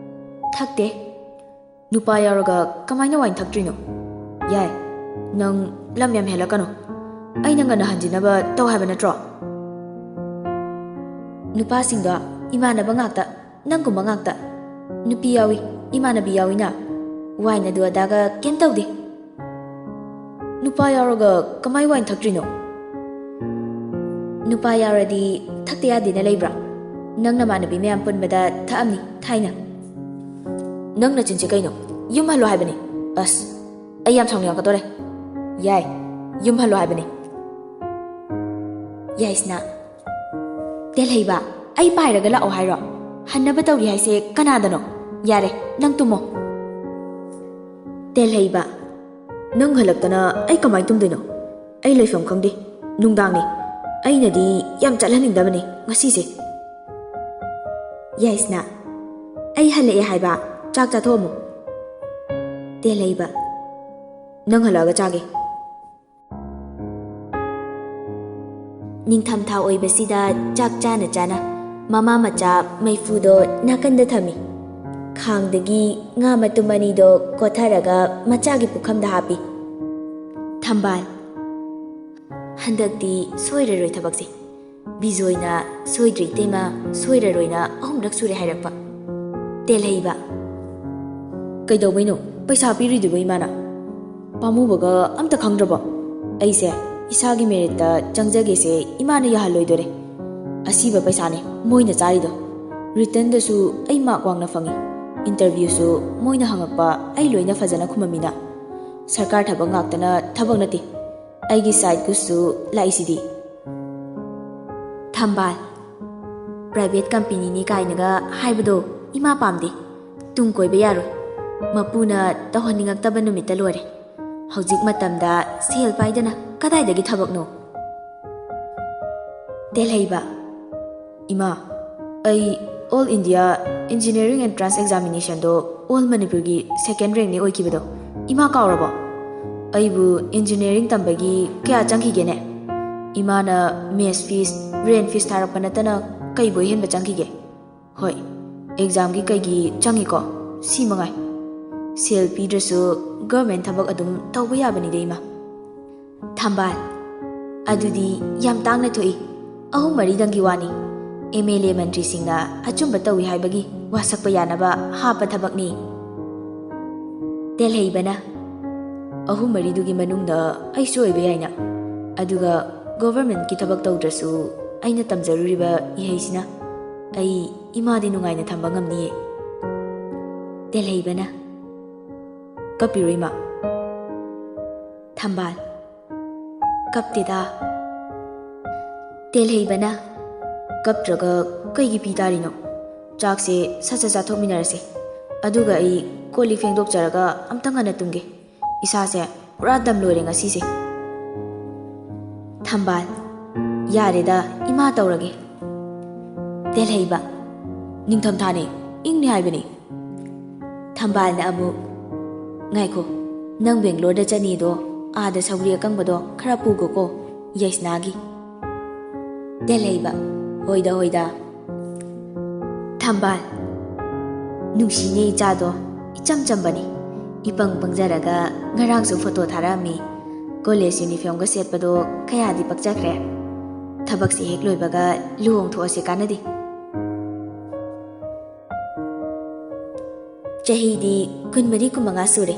ꯊꯛꯇꯦ꯫ ꯅꯨꯄꯥ ꯌꯥꯎꯔꯒ ꯀꯃꯥꯏꯅ ꯋꯥꯏꯟ ꯊꯛꯇ꯭ꯔꯤꯅꯣ? ꯌꯥꯏ, ꯅꯪ ꯂꯝ ꯌꯥꯝ ꯍꯦꯜꯂꯛꯀꯅꯣ꯫ ꯑꯩꯅ ꯉꯟꯅ ꯍꯟꯖꯤꯟꯅꯕ ꯇꯧ ꯍꯥꯏꯕ ꯅꯠꯇ꯭ꯔꯣ? ꯅꯨꯄꯥꯁꯤꯡꯗꯣ ꯏꯃꯥꯟꯅꯕ ꯉꯥꯛꯇ, ꯅꯪꯒꯨꯝꯕ ꯉꯥꯛꯇ꯫ ꯅꯨꯄꯤ ꯌꯥꯎꯏ, ꯏꯃꯥꯟꯅꯕꯤ ꯌꯥꯎꯏꯅ꯫ ꯋꯥꯏꯟ ꯑꯗꯨ ꯑꯗꯥꯒ ꯀꯩꯝ ꯇꯧꯗꯦ꯫ ꯅꯨꯄꯥ ꯌꯥꯎꯔꯒ ꯀꯃꯥꯏ ꯋꯥꯏꯟ ꯊꯛꯇ꯭ꯔꯤꯅꯣ? ꯅꯨꯄꯥ ꯌꯥꯎꯔꯗꯤ ꯊꯛꯇ ꯌꯥꯗꯦꯅ ꯂꯩꯕ꯭ꯔꯥ? ꯅꯪ ꯅꯃꯥꯟꯅꯕꯤ ꯃꯌꯥꯝ ꯄꯨꯟꯕꯗ ꯊꯛꯑꯝꯅꯤ ꯊꯥꯏꯅ꯫ ꯅꯪ ꯅꯆꯤꯟꯁꯦ ꯀꯩꯅꯣ? ꯌꯨꯝ ꯍꯜꯂꯣ ꯍꯥꯏꯕꯅꯤ꯫ ꯑꯁ, ꯑꯩ ꯌꯥꯝ ꯁꯥꯎꯅꯤꯡꯉꯛꯀꯗꯣꯔꯦ꯫ ꯌꯥꯏ, ꯌꯨꯝ ꯍꯜꯂꯣ ꯍꯥꯏꯕꯅꯤ꯫ ꯌꯥꯏꯁꯅꯥ, "ꯇꯦꯜꯍꯩꯕ, ꯑꯩ ꯄꯥꯏꯔꯒ ꯂꯥꯛꯑꯣ ꯍꯥꯏꯔꯣ? ꯍꯟꯅꯕ ꯇꯧꯔꯤ ꯍꯥꯏꯁꯦ ꯀꯅꯥꯗꯅꯣ? ꯌꯥꯔꯦ, ꯅꯪ ꯇꯨꯝꯃꯣ꯫" ꯇꯦꯜꯍꯩꯕ, "ꯅꯪ ꯍꯜꯂꯛꯇꯅ ꯑꯩ ꯀꯃꯥꯏꯅ ꯇꯨꯝꯗꯣꯏꯅꯣ? ꯑꯩ ꯂꯩꯐꯝ ꯈꯪꯗꯦ꯫ ꯅꯨꯡꯗꯥꯡꯅꯤ꯫ ꯑꯩꯅꯗꯤ ꯌꯥꯝ ꯆꯠꯍꯟꯅꯤꯡꯗꯕꯅꯤ ꯉꯁꯤꯁꯦ꯫" ꯌꯥꯏꯁꯅꯥ, "ꯑꯩ ꯍꯜꯂꯛꯑꯦ ꯍꯥꯏꯕ, ꯆꯥꯛ ꯆꯥꯊꯣꯛꯑꯝꯃꯣ꯫" ꯇꯦꯜꯍꯩꯕ, "ꯅꯪ ꯍꯜꯂꯛꯑꯒ ꯆꯥꯒꯦ꯫" ꯅꯤꯡꯊꯝꯊꯥ ꯑꯣꯏꯕꯁꯤꯗ ꯆꯥꯛ ꯆꯥꯅ ꯆꯥꯅ ꯃꯃꯥ ꯃꯆꯥ ꯃꯩꯐꯨꯗꯣ ꯅꯥꯀꯟꯗ ꯊꯝꯃꯤ꯫ ꯈꯥꯡꯗꯒꯤ ꯉꯥ ꯃꯇꯨꯝ ꯑꯅꯤꯗꯣ ꯀꯣꯊꯔꯒ ꯃꯆꯥꯒꯤ ꯄꯨꯈꯝꯗ ꯍꯥꯞꯄꯤ꯫ ꯊꯝꯕꯥꯜ, "ꯍꯟꯗꯛꯇꯤ ꯁꯣꯏꯔꯔꯣꯏ ꯊꯕꯛꯁꯦ꯫ ꯕꯤꯖꯣꯏꯅ 'ꯁꯣꯏꯗ꯭ꯔꯦ ꯏꯇꯩꯃ, ꯁꯣꯏꯔꯔꯣꯏꯅ' ꯑꯍꯨꯝꯂꯛ ꯁꯨꯔꯦ ꯍꯥꯏꯔꯛꯄ꯫" ꯇꯦꯜꯍꯩꯕ, "ꯀꯩꯗꯧꯕꯩꯅꯣ ꯄꯩꯁꯥ ꯄꯤꯔꯤꯗꯨꯕꯨ ꯏꯃꯥꯅ? ꯄꯥꯝꯃꯨꯕꯒ ꯑꯝꯇ ꯈꯪꯗ꯭ꯔꯕꯣ? ꯑꯩꯁꯦ ꯏꯁꯥꯒꯤ ꯃꯦꯔꯤꯠꯇ ꯆꯪꯖꯒꯦꯁꯦ ꯏꯃꯥꯅ ꯌꯥꯍꯜꯂꯣꯏꯗꯣꯔꯦ꯫ ꯑꯁꯤꯕ ꯄꯩꯁꯥꯅꯦ ꯃꯣꯏꯅ ꯆꯥꯔꯤꯗꯣ꯫ ꯔꯤꯇꯟꯗꯁꯨ ꯑꯩ ꯃꯥꯔꯛ ꯋꯥꯡꯅ ꯐꯪꯉꯤ꯫ ꯏꯟꯇꯔꯚ꯭ꯌꯨꯁꯨ ꯃꯣꯏꯅ ꯍꯪꯉꯛꯄ ꯑꯩ ꯂꯣꯏꯅ ꯐꯖꯅ ꯈꯨꯝꯃꯝꯃꯤꯅ꯫ ꯁꯔꯀꯥꯔ ꯊꯕꯛ ꯉꯥꯛꯇꯅ ꯊꯕꯛ ꯅꯠꯇꯦ꯫ ꯑꯩꯒꯤ ꯁꯥꯏꯠ ꯒꯨꯁꯁꯨ ꯂꯥꯛꯏꯁꯤꯗꯤ꯫" ꯊꯝꯕꯥꯜ, "ꯄ꯭ꯔꯥꯏꯚꯦꯠ ꯀꯝꯄꯦꯅꯤꯅꯤ ꯀꯥꯏꯅꯒ ꯍꯥꯏꯕꯗꯣ ꯏꯃꯥ ꯄꯥꯝꯗꯦ꯫ ꯇꯨꯡ ꯀꯣꯏꯕ ꯌꯥꯔꯣꯏ꯫ ꯃꯄꯨꯅ ꯇꯧꯍꯟꯅꯤꯡꯉꯛꯇꯕ ꯅꯨꯃꯤꯠꯇ ꯂꯣꯏꯔꯦ꯫ ꯍꯧꯖꯤꯛ ꯃꯇꯝꯗ ꯁꯦꯜ ꯄꯥꯏꯗꯅ ꯀꯗꯥꯏꯗꯒꯤ ꯊꯕꯛꯅꯣ?" ꯇꯦꯜꯍꯩꯕ, "ꯏꯃꯥ, ꯑꯩ All India Engineering Entrance Examination ꯗꯣ All Manipur ꯒꯤ second rank ꯅꯤ ꯑꯣꯏꯈꯤꯕꯗꯣ꯫ ꯏꯃꯥ ꯀꯥꯎꯔꯕꯣ? ꯑꯩꯕꯨ ꯏꯟꯖꯤꯅꯤꯌꯥꯔꯤꯡ ꯇꯝꯕꯒꯤ ꯀꯌꯥ ꯆꯪꯈꯤꯒꯦꯅꯦ? ꯏꯃꯥꯅ mess fees, rent fees ꯊꯥꯔꯛꯄ ꯅꯠꯇꯅ ꯀꯩꯕꯨ ꯑꯍꯦꯟꯕ ꯆꯪꯈꯤꯒꯦ? ꯍꯣꯏ, exam ꯒꯤ ꯀꯩꯒꯤ ꯆꯪꯉꯤꯀꯣ? ꯁꯤ ꯃꯉꯥꯏ꯫ ꯁꯦꯜ ꯄꯤꯗ꯭ꯔꯁꯨ government ꯊꯕꯛ ꯑꯗꯨꯝ ꯇꯧꯕ ꯌꯥꯕꯅꯤꯗ, ꯏꯃꯥ꯫" ꯊꯝꯕꯥꯜ, "ꯑꯗꯨꯗꯤ ꯌꯥꯝ ꯇꯥꯡꯅ ꯊꯣꯛꯏ꯫ ꯑꯍꯨꯝ ꯃꯔꯤꯗꯪꯒꯤ ꯋꯥꯅꯤ꯫ ꯑꯦꯝ ꯑꯦꯜ ꯑꯦ ꯃꯟꯇ꯭ꯔꯤꯁꯤꯡꯅ ꯑꯆꯨꯝꯕ ꯇꯧꯏ ꯍꯥꯏꯕꯒꯤ ꯋꯥꯁꯛꯄ ꯌꯥꯅꯕ ꯍꯥꯞꯄ ꯊꯕꯛꯅꯤ꯫" ꯇꯦꯜꯍꯩꯕꯅ, "ꯑꯍꯨꯝ ꯃꯔꯤꯗꯨꯒꯤ ꯃꯅꯨꯡꯗ ꯑꯩꯁꯨ ꯑꯣꯏꯕ ꯌꯥꯏꯅ꯫ ꯑꯗꯨꯒ government ꯀꯤ ꯊꯕꯛ ꯇꯧꯗ꯭ꯔꯁꯨ ꯑꯩꯅ ꯇꯝꯖꯔꯨꯔꯤꯕ ꯏꯍꯩꯁꯤꯅ ꯑꯩ ꯏꯃꯥꯗꯤ ꯅꯨꯡꯉꯥꯏꯅ ꯊꯝꯕ ꯉꯝꯅꯤꯌꯦ꯫" ꯇꯦꯜꯍꯩꯕꯅ, "ꯀꯞꯄꯤꯔꯣ ꯏꯃꯥ?" ꯊꯝꯕꯥꯜ, "ꯀꯞꯇꯦꯗ꯫" ꯇꯦꯜꯍꯩꯕꯅ, "ꯀꯞꯇ꯭ꯔꯒ ꯀꯩꯒꯤ ꯄꯤ ꯇꯥꯔꯤꯅꯣ? ꯆꯥꯛꯁꯦ ꯁꯠ ꯁꯠ ꯆꯥꯊꯣꯛꯃꯤꯟꯅꯔꯁꯦ꯫ ꯑꯗꯨꯒ ꯑꯩ ꯀꯣꯜ ꯂꯤꯛ ꯐꯦꯡꯗꯣꯛꯆꯔꯒ ꯑꯝꯇ ꯉꯟꯅ ꯇꯨꯝꯒꯦ꯫ ꯏꯁꯥꯁꯦ ꯄꯨꯔꯥ ꯗꯝ ꯂꯣꯏꯔꯦ ꯉꯁꯤꯁꯦ꯫" ꯊꯝꯕꯥꯜ, "ꯌꯥꯔꯦꯗ, ꯏꯃꯥ ꯇꯧꯔꯒꯦ꯫" ꯇꯦꯜꯍꯩꯕ, "ꯅꯤꯡꯊꯝꯊꯥꯅꯦ, ꯏꯪꯅꯤ ꯍꯥꯏꯕꯅꯤ꯫" ꯊꯝꯕꯥꯜꯅ ꯑꯃꯨꯛ, "ꯉꯥꯏꯈꯣ, ꯅꯪ ꯕꯦꯡꯒ꯭ꯂꯣꯔꯗ ꯆꯠꯅꯤꯗꯣ ꯑꯥꯗ ꯁꯧꯒ꯭ꯔꯤ ꯑꯀꯪꯕꯗꯣ ꯈꯔ ꯄꯨꯒꯣꯀꯣ, ꯌꯥꯏꯁꯅꯥꯒꯤ꯫" ꯇꯦꯜꯍꯩꯕ, "ꯍꯣꯏꯗ, ꯍꯣꯏꯗ꯫" ꯊꯝꯕꯥꯜ, "ꯅꯨꯡꯁꯤꯅꯦ ꯏꯆꯥꯗꯣ, ꯏꯆꯝ ꯆꯝꯕꯅꯤ꯫ ꯏꯄꯪ ꯄꯪꯖꯔꯒ ꯉꯔꯥꯡꯁꯨ ꯐꯣꯇꯣ ꯊꯥꯔꯛꯑꯝꯃꯤ꯫ ꯀꯣꯂꯦꯖ ꯌꯨꯅꯤꯐꯣꯔꯝꯒ ꯁꯦꯠꯄꯗꯣ ꯀꯌꯥꯗꯤ ꯄꯛꯆꯈ꯭ꯔꯦ꯫ ꯊꯕꯛꯁꯦ ꯍꯦꯛ ꯂꯣꯏꯕꯒ ꯂꯨꯍꯣꯡꯊꯣꯛꯑꯁꯦ ꯀꯥꯟꯅꯗꯦ꯫" ꯆꯍꯤꯗꯤ ꯀꯨꯟꯃꯔꯤ ꯀꯨꯟꯃꯉꯥ ꯁꯨꯔꯦ꯫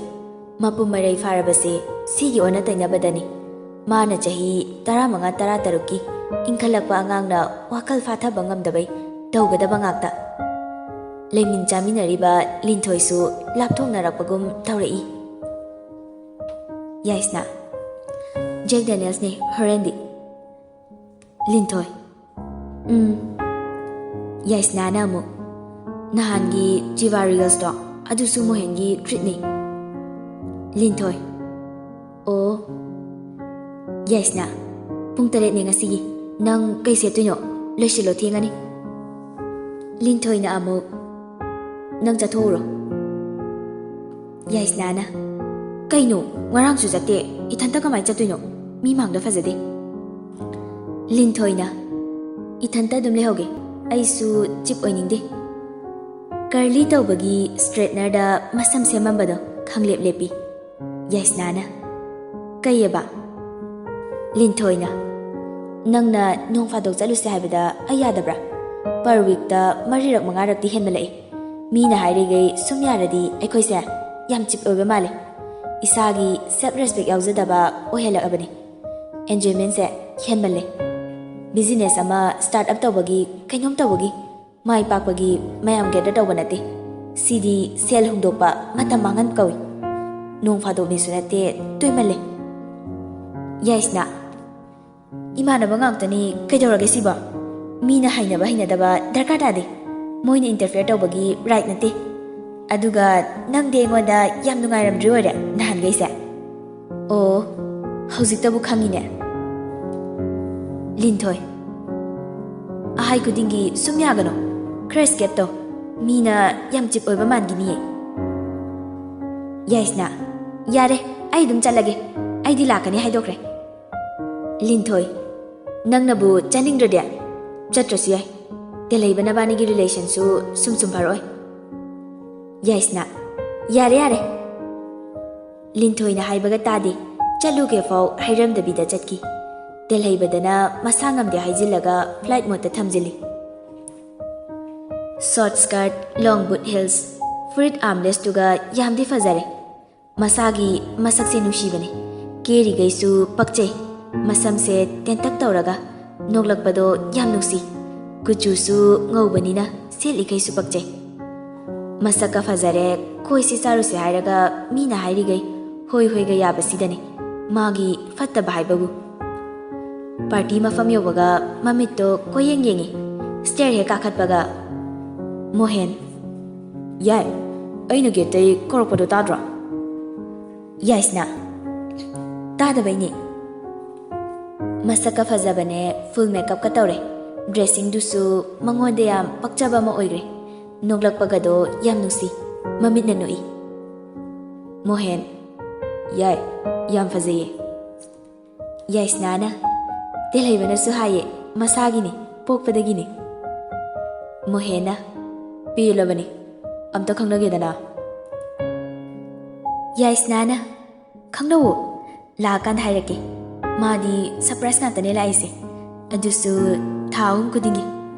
ꯃꯄꯨꯡ ꯃꯔꯩ ꯐꯥꯔꯕꯁꯦ ꯁꯤꯒꯤ ꯑꯣꯟꯅ ꯇꯩꯅꯕꯗꯅꯤ꯫ ꯃꯥꯅ ꯆꯍꯤ ꯇꯔꯥꯃꯉꯥ ꯇꯔꯥꯇꯔꯨꯛꯀꯤ ꯏꯟꯈꯠꯂꯛꯄ ꯑꯉꯥꯡꯅ ꯋꯥꯈꯜ ꯐꯥꯊꯕ ꯉꯝꯗꯕꯩ ꯇꯧꯒꯗꯕ ꯉꯥꯛꯇ꯫ ꯂꯩꯃꯤꯟ ꯆꯥꯃꯤꯟꯅꯔꯤꯕ ꯂꯤꯟꯊꯣꯏꯁꯨ ꯂꯥꯞꯊꯣꯛꯅꯔꯛꯄꯒꯨꯝ ꯇꯧꯔꯛꯏ꯫ ꯌꯥꯏꯁꯅꯥ, "ꯖꯦꯛ ꯗꯦꯅꯤꯌꯦꯜꯁꯅꯦ, ꯍꯣꯔꯦꯟꯗꯤ꯫" ꯂꯤꯟꯊꯣꯏ, "ꯎꯝ꯫" ꯌꯥꯏꯁꯅꯥꯅ ꯑꯃꯨꯛ, "ꯅꯍꯥꯟꯒꯤ ꯖꯤꯕꯥ ꯔꯤꯜꯁꯇꯣ, ꯑꯗꯨꯁꯨ ꯃꯣꯍꯦꯟꯒꯤ ꯇ꯭ꯔꯤꯠꯅꯤ꯫" ꯂꯤꯟꯊꯣꯏ, "ꯑꯣ꯫" ꯌꯥꯏꯁꯅꯥ, "ꯄꯨꯡ ꯇꯔꯦꯠꯅꯦ ꯉꯁꯤꯒꯤ꯫ ꯅꯪ ꯀꯩ ꯁꯦꯠꯇꯣꯏꯅꯣ? ꯂꯣꯏꯁꯤꯜꯂꯣ, ꯊꯦꯡꯉꯅꯤ꯫" ꯂꯤꯟꯊꯣꯏꯅ ꯑꯃꯨꯛ, "ꯅꯪ ꯆꯠꯊꯣꯛꯎꯔꯣ꯫" ꯌꯥꯏꯁꯅꯥꯅ, "ꯀꯩꯅꯣ, ꯉꯔꯥꯡꯁꯨ ꯆꯠꯇꯦ, ꯏꯊꯟꯇ ꯀꯃꯥꯏꯅ ꯆꯠꯇꯣꯏꯅꯣ? ꯃꯤ ꯃꯥꯡꯗ ꯐꯖꯗꯦ꯫" ꯂꯤꯟꯊꯣꯏꯅ, "ꯏꯊꯟꯇ ꯑꯗꯨꯝ ꯂꯩꯍꯧꯒꯦ, ꯑꯩꯁꯨ ꯆꯤꯞ ꯑꯣꯏꯅꯤꯡꯗꯦ꯫" ꯀꯔꯂꯤ ꯇꯧꯕꯒꯤ ꯁ꯭ꯇ꯭ꯔꯦꯠꯅꯔꯗ ꯃꯁꯝ ꯁꯦꯝꯃꯝꯕꯗꯣ ꯈꯪꯂꯦꯞ ꯂꯦꯞꯄꯤ꯫ ꯌꯥꯏꯁꯅꯥꯅ, "ꯀꯩꯑꯕ?" ꯂꯤꯟꯊꯣꯏꯅ, "ꯅꯪꯅ ꯅꯣꯡ ꯐꯥꯗꯣꯛ ꯆꯠꯂꯨꯁꯦ ꯍꯥꯏꯕꯗ ꯑꯩ ꯌꯥꯗꯕ꯭ꯔꯥ? ꯄꯔ ꯋꯤꯛꯇ ꯃꯔꯤꯔꯛ ꯃꯉꯥꯔꯛꯇꯤ ꯍꯦꯟꯃꯜꯂꯛꯑꯦ꯫ ꯃꯤꯅ ꯍꯥꯏꯔꯤꯈꯩ ꯁꯨꯝ ꯌꯥꯔꯗꯤ ꯑꯩꯈꯣꯏꯁꯦ ꯌꯥꯝ ꯆꯤꯞ ꯑꯣꯏꯕ ꯃꯥꯜꯂꯦ꯫ ꯏꯁꯥꯒꯤ ꯁꯦꯜꯐ ꯔꯦꯁꯄꯦꯛ ꯌꯥꯎꯖꯗꯕ ꯑꯣꯏꯍꯜꯂꯛꯑꯕꯅꯦ꯫ ꯑꯦꯟꯖꯣꯏꯃꯦꯟꯁꯦ ꯍꯦꯟꯃꯜꯂꯦ꯫ ꯕꯤꯖꯤꯅꯦꯁ ꯑꯃ ꯁ꯭ꯇꯥꯔꯠ ꯑꯞ ꯇꯧꯕꯒꯤ, ꯀꯩꯅꯣꯝ ꯇꯧꯕꯒꯤ ꯃꯥꯏ ꯄꯥꯛꯄꯒꯤ ꯃꯌꯥꯝ ꯒꯦꯗꯔ ꯇꯧꯕ ꯅꯠꯇꯦ꯫ ꯁꯤꯗꯤ ꯁꯦꯜ ꯍꯨꯟꯗꯣꯛꯄ, ꯃꯇꯝ ꯃꯥꯡꯍꯟꯕ ꯀꯧꯏ꯫ ꯅꯣꯡ ꯐꯥꯗꯣꯛꯅꯤꯁꯨ ꯅꯠꯇꯦ, ꯇꯣꯏꯃꯜꯂꯦ꯫" ꯌꯥꯏꯁꯅꯥ, ꯏꯃꯥꯟꯅꯕ ꯉꯥꯛꯇꯅꯤ, ꯀꯩꯗꯧꯔꯒꯦ ꯁꯤꯕꯣ? ꯃꯤꯅ ꯍꯩꯅꯕ ꯍꯩꯅꯗꯕ ꯗꯔꯀꯥꯔ ꯇꯥꯗꯦ꯫ ꯃꯣꯏꯅ interfere ꯇꯧꯕꯒꯤ right ꯅꯠꯇꯦ꯫ ꯑꯗꯨꯒ ꯅꯪꯗꯤ ꯑꯩꯉꯣꯟꯗ ꯌꯥꯝ ꯅꯨꯡꯉꯥꯏꯔꯝꯗ꯭ꯔꯤ ꯑꯣꯏꯔꯦ ꯅꯍꯥꯟꯈꯩꯁꯦ꯫ ꯑꯣ, ꯍꯧꯖꯤꯛꯇꯕꯨ ꯈꯪꯉꯤꯅꯦ꯫ ꯂꯤꯟꯊꯣꯏ, ꯑꯍꯥꯏ ꯈꯨꯗꯤꯡꯒꯤ ꯁꯨꯝ ꯌꯥꯒꯅꯣ꯫ ꯈꯔ escape ꯇꯧ꯫ ꯃꯤꯅ ꯌꯥꯝ cheap ꯑꯣꯏꯕ ꯃꯥꯟꯈꯤꯅꯤꯌꯦ꯫ ꯌꯥꯏꯁꯅꯥ, ꯌꯥꯔꯦ, ꯑꯩ ꯑꯗꯨꯝ ꯆꯠꯂꯒꯦ꯫ ꯑꯩꯗꯤ ꯂꯥꯛꯀꯅꯤ ꯍꯥꯏꯗꯣꯛꯈ꯭ꯔꯦ꯫ ꯂꯤꯟꯊꯣꯏ, ꯅꯪꯅꯕꯨ ꯆꯠꯅꯤꯡꯗ꯭ꯔꯗꯤ ꯆꯠꯇ꯭ꯔꯁꯨ ꯌꯥꯏ꯫ ꯇꯦꯜꯍꯩꯕ ꯅꯕꯥꯅꯤꯒꯤ relationꯁꯨ ꯁꯨꯝ ꯁꯨꯝ ꯐꯔꯛꯑꯣꯏ꯫ ꯌꯥꯏꯁꯅꯥ, ꯌꯥꯔꯦ, ꯌꯥꯔꯦ꯫ ꯂꯤꯟꯊꯣꯏꯅ ꯍꯥꯏꯕꯒ ꯇꯥꯗꯦ꯫ ꯆꯠꯂꯨꯒꯦ ꯐꯥꯎ ꯍꯥꯏꯔꯝꯗꯕꯤꯗ ꯆꯠꯈꯤ꯫ ꯇꯦꯜꯍꯩꯕꯗꯅ ꯃꯁꯥ ꯉꯝꯗꯦ ꯍꯥꯏꯖꯤꯜꯂꯒ flight modeꯇ ꯊꯝꯖꯤꯜꯂꯤ꯫ Short skirt, long boot heels, ꯐꯨꯔꯤꯠ armlessꯇꯨꯒ ꯌꯥꯝꯗꯤ ꯐꯖꯔꯦ꯫ ꯃꯁꯥꯒꯤ ꯃꯁꯛꯁꯦ ꯅꯨꯡꯁꯤꯕꯅꯦ꯫ ꯀꯦꯔꯤꯈꯩꯁꯨ ꯄꯛꯆꯩ꯫ ꯃꯁꯝꯁꯦ ꯇꯦꯟꯇꯛ ꯇꯧꯔꯒ ꯅꯣꯛꯂꯛꯄꯗꯣ ꯌꯥꯝ ꯅꯨꯡꯁꯤ꯫ ꯀꯨꯆꯨꯁꯨ ꯉꯧꯕꯅꯤꯅ ꯁꯦꯠꯂꯤꯈꯩꯁꯨ ꯄꯛꯆꯩ꯫ ꯃꯁꯛꯀ ꯐꯖꯔꯦ, ꯈꯣꯏꯁꯤ ꯆꯥꯔꯨꯁꯦ ꯍꯥꯏꯔꯒ ꯃꯤꯅ ꯍꯥꯏꯔꯤꯈꯩ ꯍꯣꯏ ꯍꯣꯏꯒ ꯌꯥꯕꯁꯤꯗꯅꯦ ꯃꯥꯒꯤ ꯐꯠꯇꯕ ꯍꯥꯏꯕꯕꯨ꯫ Party ꯃꯐꯝ ꯌꯧꯕꯒ ꯃꯃꯤꯠꯇꯣ ꯀꯣꯏꯌꯦꯡ ꯌꯦꯡꯉꯤ꯫ Stair ꯍꯦꯛ ꯀꯥꯈꯠꯄꯒ, ꯃꯣꯍꯦꯟ, "ꯌꯥꯏ, ꯑꯩꯅ gateꯇꯩ ꯀꯧꯔꯛꯄꯗꯣ ꯇꯥꯗ꯭ꯔꯣ?" ꯌꯥꯏꯁꯅꯥ, "ꯇꯥꯗꯕꯩꯅꯦ꯫" ꯃꯁꯛꯀ ꯐꯖꯕꯅꯦ, full makeupꯀ ꯇꯧꯔꯦ꯫ Dressingꯗꯨꯁꯨ ꯃꯉꯣꯟꯗ ꯌꯥꯝ ꯄꯛꯆꯕ ꯑꯃ ꯑꯣꯏꯈ꯭ꯔꯦ꯫ ꯅꯣꯛꯂꯛꯄꯒꯗꯣ ꯌꯥꯝ ꯅꯨꯡꯁꯤ꯫ ꯃꯃꯤꯠꯅ ꯅꯣꯛꯏ꯫ ꯃꯣꯍꯦꯟ, "ꯌꯥꯏ, ꯌꯥꯝ ꯐꯖꯩꯌꯦ꯫" ꯌꯥꯏꯁꯅꯥꯅ, "ꯇꯦꯜꯍꯩꯕꯅꯁꯨ ꯍꯥꯏꯌꯦ, ꯃꯁꯥꯒꯤꯅꯤ, ꯄꯣꯛꯄꯗꯒꯤꯅꯤ꯫" ꯃꯣꯍꯦꯟꯅ, "ꯄꯦꯜꯂꯕꯅꯤ, ꯑꯝꯇ ꯈꯪꯅꯒꯦꯗꯅ꯫" ꯌꯥꯏꯁꯅꯥꯅ, "ꯈꯪꯅꯧꯋꯣ, ꯂꯥꯛꯑꯀꯥꯟꯗ ꯍꯥꯏꯔꯛꯀꯦ꯫ ꯃꯥꯗꯤ surprise ꯉꯥꯛꯇꯅꯦ ꯂꯥꯛꯏꯁꯦ, ꯑꯗꯨꯁꯨ ꯊꯥ ꯑꯍꯨꯝ ꯈꯨꯗꯤꯡꯒꯤ꯫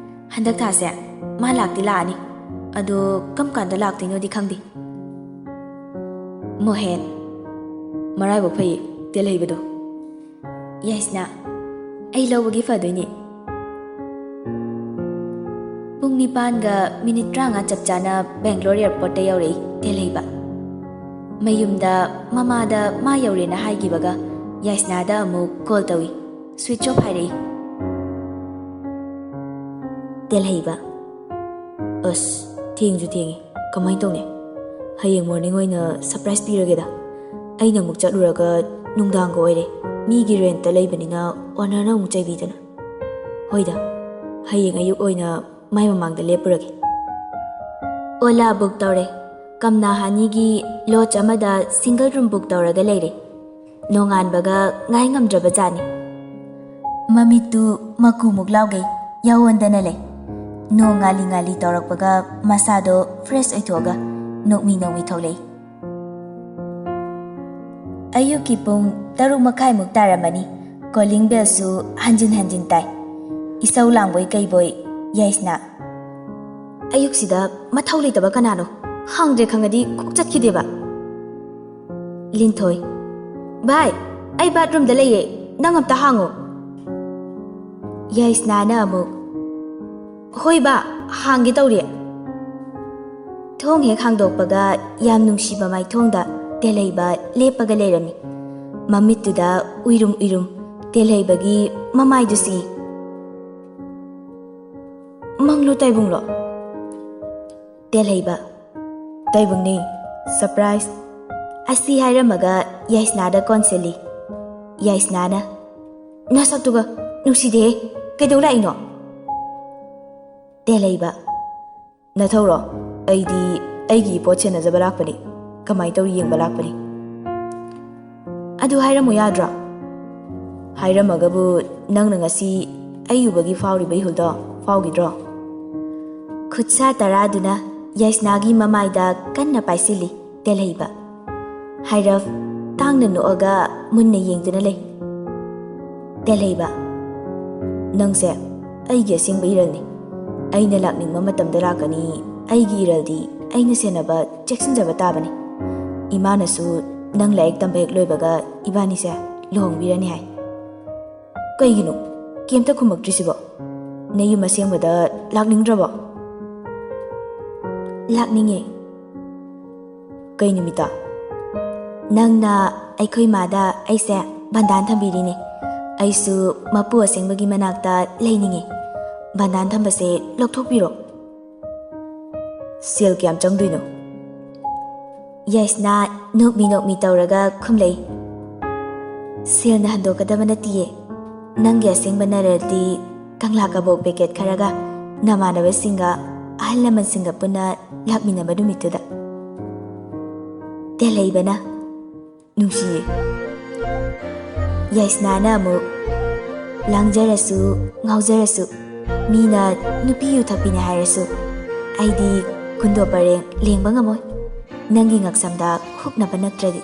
ꯍꯟꯗꯛ ꯊꯥꯁꯦ ꯃꯥ ꯂꯥꯛꯇꯤ ꯂꯥꯛꯑꯅꯤ, ꯑꯗꯣ ꯀꯔꯝ ꯀꯥꯟꯗ ꯂꯥꯛꯇꯣꯏꯅꯣꯗꯤ ꯈꯪꯗꯦ꯫" ꯃꯣꯍꯦꯟ, "ꯃꯔꯥꯏꯕꯛ ꯐꯩꯌꯦ, ꯇꯦꯜꯍꯩꯕꯗꯣ꯫" ꯌꯥꯏꯁꯅꯥ, "ꯑꯩ ꯂꯧꯕꯒꯤ ꯐꯗꯣꯏꯅꯦ꯫" ꯄꯨꯡ ꯅꯤꯄꯥꯟꯒ minute ꯇꯔꯥꯃꯉꯥ ꯆꯞ ꯆꯥꯅ Bangalore airportꯇ ꯌꯧꯔꯛꯏ ꯇꯦꯜꯍꯩꯕ꯫ ꯃꯌꯨꯝꯗ ꯃꯃꯥꯗ ꯃꯥ ꯌꯧꯔꯦꯅ ꯍꯥꯏꯈꯤꯕꯒ ꯌꯥꯏꯁꯅꯥꯗ ꯑꯃꯨꯛ call ꯇꯧꯏ꯫ ꯁ꯭ꯋꯤꯆ ꯑꯣꯐ ꯍꯥꯏꯔꯛꯏ꯫ ꯇꯦꯜꯍꯩꯕ, ꯑꯁ, ꯊꯦꯡꯁꯨ ꯊꯦꯡꯉꯤ, ꯀꯃꯥꯏꯅ ꯇꯧꯅꯤ? ꯍꯌꯦꯡ ꯃꯣꯔꯅꯤꯡ ꯑꯣꯏꯅ ꯁꯔꯄ꯭ꯔꯥꯏꯖ ꯄꯤꯔꯒꯦꯗ꯫ ꯑꯩꯅ ꯑꯃꯨꯛ ꯆꯠꯂꯨꯔꯒ ꯅꯨꯡꯗꯥꯡꯒ ꯑꯣꯏꯔꯦ, ꯃꯤꯒꯤ ꯔꯦꯟꯠꯇ ꯂꯩꯕꯅꯤꯅ ꯑꯣꯅꯔꯅ ꯑꯃꯨꯛ ꯆꯩꯕꯤꯗꯅ꯫ ꯍꯣꯏꯗ, ꯍꯌꯦꯡ ꯑꯌꯨꯛ ꯑꯣꯏꯅ ꯃꯥꯏ ꯃꯃꯥꯡꯗ ꯂꯦꯞꯄꯨꯔꯒꯦ꯫ ꯑꯣꯂꯥ ꯕꯨꯛ ꯇꯧꯔꯦ꯫ ꯀꯝꯅꯥ ꯍꯥꯅꯤꯒꯤ ꯂꯣꯗꯖ ꯑꯃꯗ ꯁꯤꯡꯒꯜ ꯔꯨꯝ ꯕꯨꯛ ꯇꯧꯔꯒ ꯂꯩꯔꯦ꯫ ꯅꯣꯡꯉꯥꯟꯕꯒ ꯉꯥꯏ ꯉꯝꯗ꯭ꯔꯕ ꯖꯥꯠꯅꯤ꯫ ꯃꯃꯤꯠꯇꯨ ꯃꯀꯨꯃꯨꯛ ꯂꯥꯎꯒꯩ ꯌꯥꯋꯣꯟꯗꯅ ꯂꯩ꯫ ꯅꯣꯡ ꯉꯥꯂꯤ ꯉꯥꯂꯤ ꯇꯧꯔꯛꯄꯒ ꯃꯁꯥꯗꯣ ꯐ꯭ꯔꯦꯁ ꯑꯣꯏꯊꯣꯛꯑꯒ ꯅꯣꯛꯃꯤ ꯅꯣꯛꯃꯤ ꯊꯣꯛꯂꯛꯏ꯫ ꯑꯌꯨꯛꯀꯤ ꯄꯨꯡ ꯇꯔꯨꯛ ꯃꯈꯥꯏꯃꯨꯛ ꯇꯥꯔꯝꯃꯅꯤ꯫ ꯀꯣꯂꯤꯡ ꯕꯦꯜꯁꯨ ꯍꯟꯖꯤꯟ ꯍꯟꯖꯤꯟ ꯇꯥꯏ꯫ ꯏꯁꯧ ꯂꯥꯡꯕꯣꯏ ꯀꯩꯕꯣꯏ ꯌꯥꯏꯁꯅꯥ꯫ ꯑꯌꯨꯛꯁꯤꯗ ꯃꯊꯧ ꯂꯩꯇꯕ ꯀꯅꯥꯅꯣ? ꯍꯥꯡꯗ꯭ꯔꯦ ꯈꯪꯉꯗꯤ ꯀꯣꯛ ꯆꯠꯈꯤꯗꯦꯕ꯫ ꯂꯤꯟꯊꯣꯏ, "ꯚꯥꯏ, ꯑꯩ ꯕꯥꯠꯔꯨꯝꯗ ꯂꯩꯌꯦ, ꯅꯪ ꯑꯝꯇ ꯍꯥꯡꯉꯣ"꯫ ꯌꯥꯏꯁꯅꯥꯅ ꯑꯃꯨꯛ, "ꯍꯣꯏ ꯕꯥ, ꯍꯥꯡꯒꯦ ꯇꯧꯔꯤ"꯫ ꯊꯣꯡ ꯍꯦꯛ ꯍꯥꯡꯗꯣꯛꯄꯒ ꯌꯥꯝ ꯅꯨꯡꯁꯤꯕ ꯃꯥꯏꯊꯣꯡꯗ ꯇꯦꯜꯍꯩꯕ ꯂꯦꯞꯄꯒ ꯂꯩꯔꯝꯃꯤ꯫ ꯃꯃꯤꯠꯇꯨꯗ ꯎꯏꯔꯨꯝ ꯎꯏꯔꯨꯝ ꯇꯦꯜꯍꯩꯕꯒꯤ ꯃꯃꯥꯏꯗꯨ ꯁꯤ꯫ "ꯃꯪꯂꯣ ꯇꯥꯏꯕꯨꯡꯂꯣ?" ꯇꯦꯜꯍꯩꯕ, "ꯇꯥꯏꯕꯨꯡꯅꯤ, ꯁꯔꯄ꯭ꯔꯥꯏꯖ"꯫ ꯑꯁꯤ ꯍꯥꯏꯔꯝꯃꯒ ꯌꯥꯏꯁꯅꯥꯗ ꯀꯣꯟꯁꯤꯜꯂꯤ꯫ ꯌꯥꯏꯁꯅꯥꯅ, "ꯅꯁꯛꯇꯨꯒ, ꯅꯨꯡꯁꯤꯗꯦꯍꯦ, ꯀꯩꯗꯧ ꯂꯥꯛꯏꯅꯣ?" ꯇꯦꯜꯍꯩꯕ, "ꯅꯊꯧꯔꯣ? ꯑꯩꯗꯤ ꯑꯩꯒꯤ ꯄꯣꯠ ꯁꯦꯟꯅꯖꯕ ꯂꯥꯛꯄꯅꯤ, ꯀꯃꯥꯏ ꯇꯧꯔꯤ ꯌꯦꯡꯕ ꯂꯥꯛꯄꯅꯤ"꯫ "ꯑꯗꯨ ꯍꯥꯏꯔꯝꯃꯨ ꯌꯥꯗ꯭ꯔꯣ?" "ꯍꯥꯏꯔꯝꯃꯒꯕꯨ ꯅꯪꯅ ꯉꯁꯤ ꯑꯩ ꯎꯕꯒꯤ ꯐꯥꯎꯔꯤꯕ ꯏꯍꯨꯜꯗꯣ ꯐꯥꯎꯈꯤꯗ꯭ꯔꯣ?" ꯈꯨꯠꯁꯥ ꯇꯔꯥꯗꯨꯅ ꯌꯥꯏꯁꯅꯥꯒꯤ ꯃꯃꯥꯏꯗ ꯀꯟꯅ ꯄꯥꯏꯁꯤꯜꯂꯤ ꯇꯦꯜꯍꯩꯕ꯫ ꯍꯥꯏꯔꯞ ꯇꯥꯡꯅ ꯅꯣꯛꯑꯒ ꯃꯨꯟꯅ ꯌꯦꯡꯗꯨꯅ ꯂꯩ꯫ ꯇꯦꯜꯍꯩꯕ, "ꯅꯪꯁꯦ ꯑꯩꯒꯤ ꯑꯁꯦꯡꯕ ꯏꯔꯜꯅꯤ꯫ ꯑꯩꯅ ꯂꯥꯛꯅꯤꯡꯕ ꯃꯇꯝꯗ ꯂꯥꯛꯀꯅꯤ꯫ ꯑꯩꯒꯤ ꯏꯔꯜꯗꯤ ꯑꯩꯅ ꯁꯦꯟꯅꯕ, ꯆꯦꯛꯁꯤꯟꯖꯕ ꯇꯥꯕꯅꯤ꯫ ꯏꯃꯥꯅꯁꯨ ꯅꯪ ꯂꯥꯏꯔꯤꯛ ꯇꯝꯕ ꯍꯦꯛ ꯂꯣꯏꯕꯒ ꯏꯕꯥꯅꯤꯁꯦ ꯂꯨꯍꯣꯡꯕꯤꯔꯅꯤ ꯍꯥꯏ"꯫ "ꯀꯩꯒꯤꯅꯣ ꯀꯩꯝꯇ ꯈꯨꯝꯃꯛꯇ꯭ꯔꯤꯁꯤꯕꯣ? ꯅꯌꯨꯝ ꯑꯁꯦꯡꯕꯗ ꯂꯥꯛꯅꯤꯡꯗ꯭ꯔꯕꯣ?" "ꯂꯥꯛꯅꯤꯡꯉꯦ"꯫ "ꯀꯩ ꯅꯨꯃꯤꯠꯇ?" "ꯅꯪꯅ ꯑꯩꯈꯣꯏ ꯃꯥꯗ ꯑꯩꯁꯦ ꯕꯟꯗꯥꯟ ꯊꯝꯕꯤꯔꯤꯅꯦ꯫ ꯑꯩꯁꯨ ꯃꯄꯨ ꯑꯁꯦꯡꯕꯒꯤ ꯃꯅꯥꯛꯇ ꯂꯩꯅꯤꯡꯉꯤ꯫ ꯕꯟꯗꯥꯟ ꯊꯝꯕꯁꯦ ꯂꯧꯊꯣꯛꯄꯤꯔꯣ꯫ ꯁꯦꯜ ꯀꯌꯥꯝ ꯆꯪꯗꯣꯏꯅꯣ? ꯌꯥꯏꯁꯅꯥ ꯅꯣꯛꯃꯤ ꯅꯣꯛꯃꯤ ꯇꯧꯔꯒ ꯈꯨꯝꯂꯩ, "ꯁꯦꯜꯅ ꯍꯟꯗꯣꯛꯀꯗꯕ ꯅꯠꯇꯤꯌꯦ꯫ ꯅꯪꯒꯤ ꯑꯁꯦꯡꯕ ꯅꯔꯜꯗꯤ ꯀꯪꯂꯥ ꯀꯕꯣꯛ ꯄꯦꯀꯦꯠ ꯈꯔꯒ ꯅꯃꯥꯟꯅꯕꯁꯤꯡꯒ ꯑꯍꯜ ꯂꯃꯟꯁꯤꯡꯒ ꯄꯨꯟꯅ ꯂꯥꯛꯃꯤꯟꯅꯕ ꯅꯨꯃꯤꯠꯇꯨꯗ꯫" ꯇꯦꯜꯍꯩꯕꯅ, "ꯅꯨꯡꯁꯤꯌꯦ꯫" ꯌꯥꯏꯁꯅꯥꯅ ꯑꯃꯨꯛ, "ꯂꯥꯡꯖꯔꯁꯨ, ꯉꯥꯎꯖꯔꯁꯨ, ꯃꯤꯅ ꯅꯨꯄꯤ ꯌꯨ ꯊꯛꯄꯤꯅꯦ ꯍꯥꯏꯔꯁꯨ, ꯑꯩꯗꯤ ꯀꯨꯟꯗꯣ ꯄꯔꯦꯡ ꯂꯦꯡꯕ ꯉꯝꯃꯣꯏ꯫ ꯅꯪꯒꯤ ꯉꯛꯁꯝꯗ ꯍꯨꯛꯅꯕ ꯅꯠꯇ꯭ꯔꯗꯤ꯫"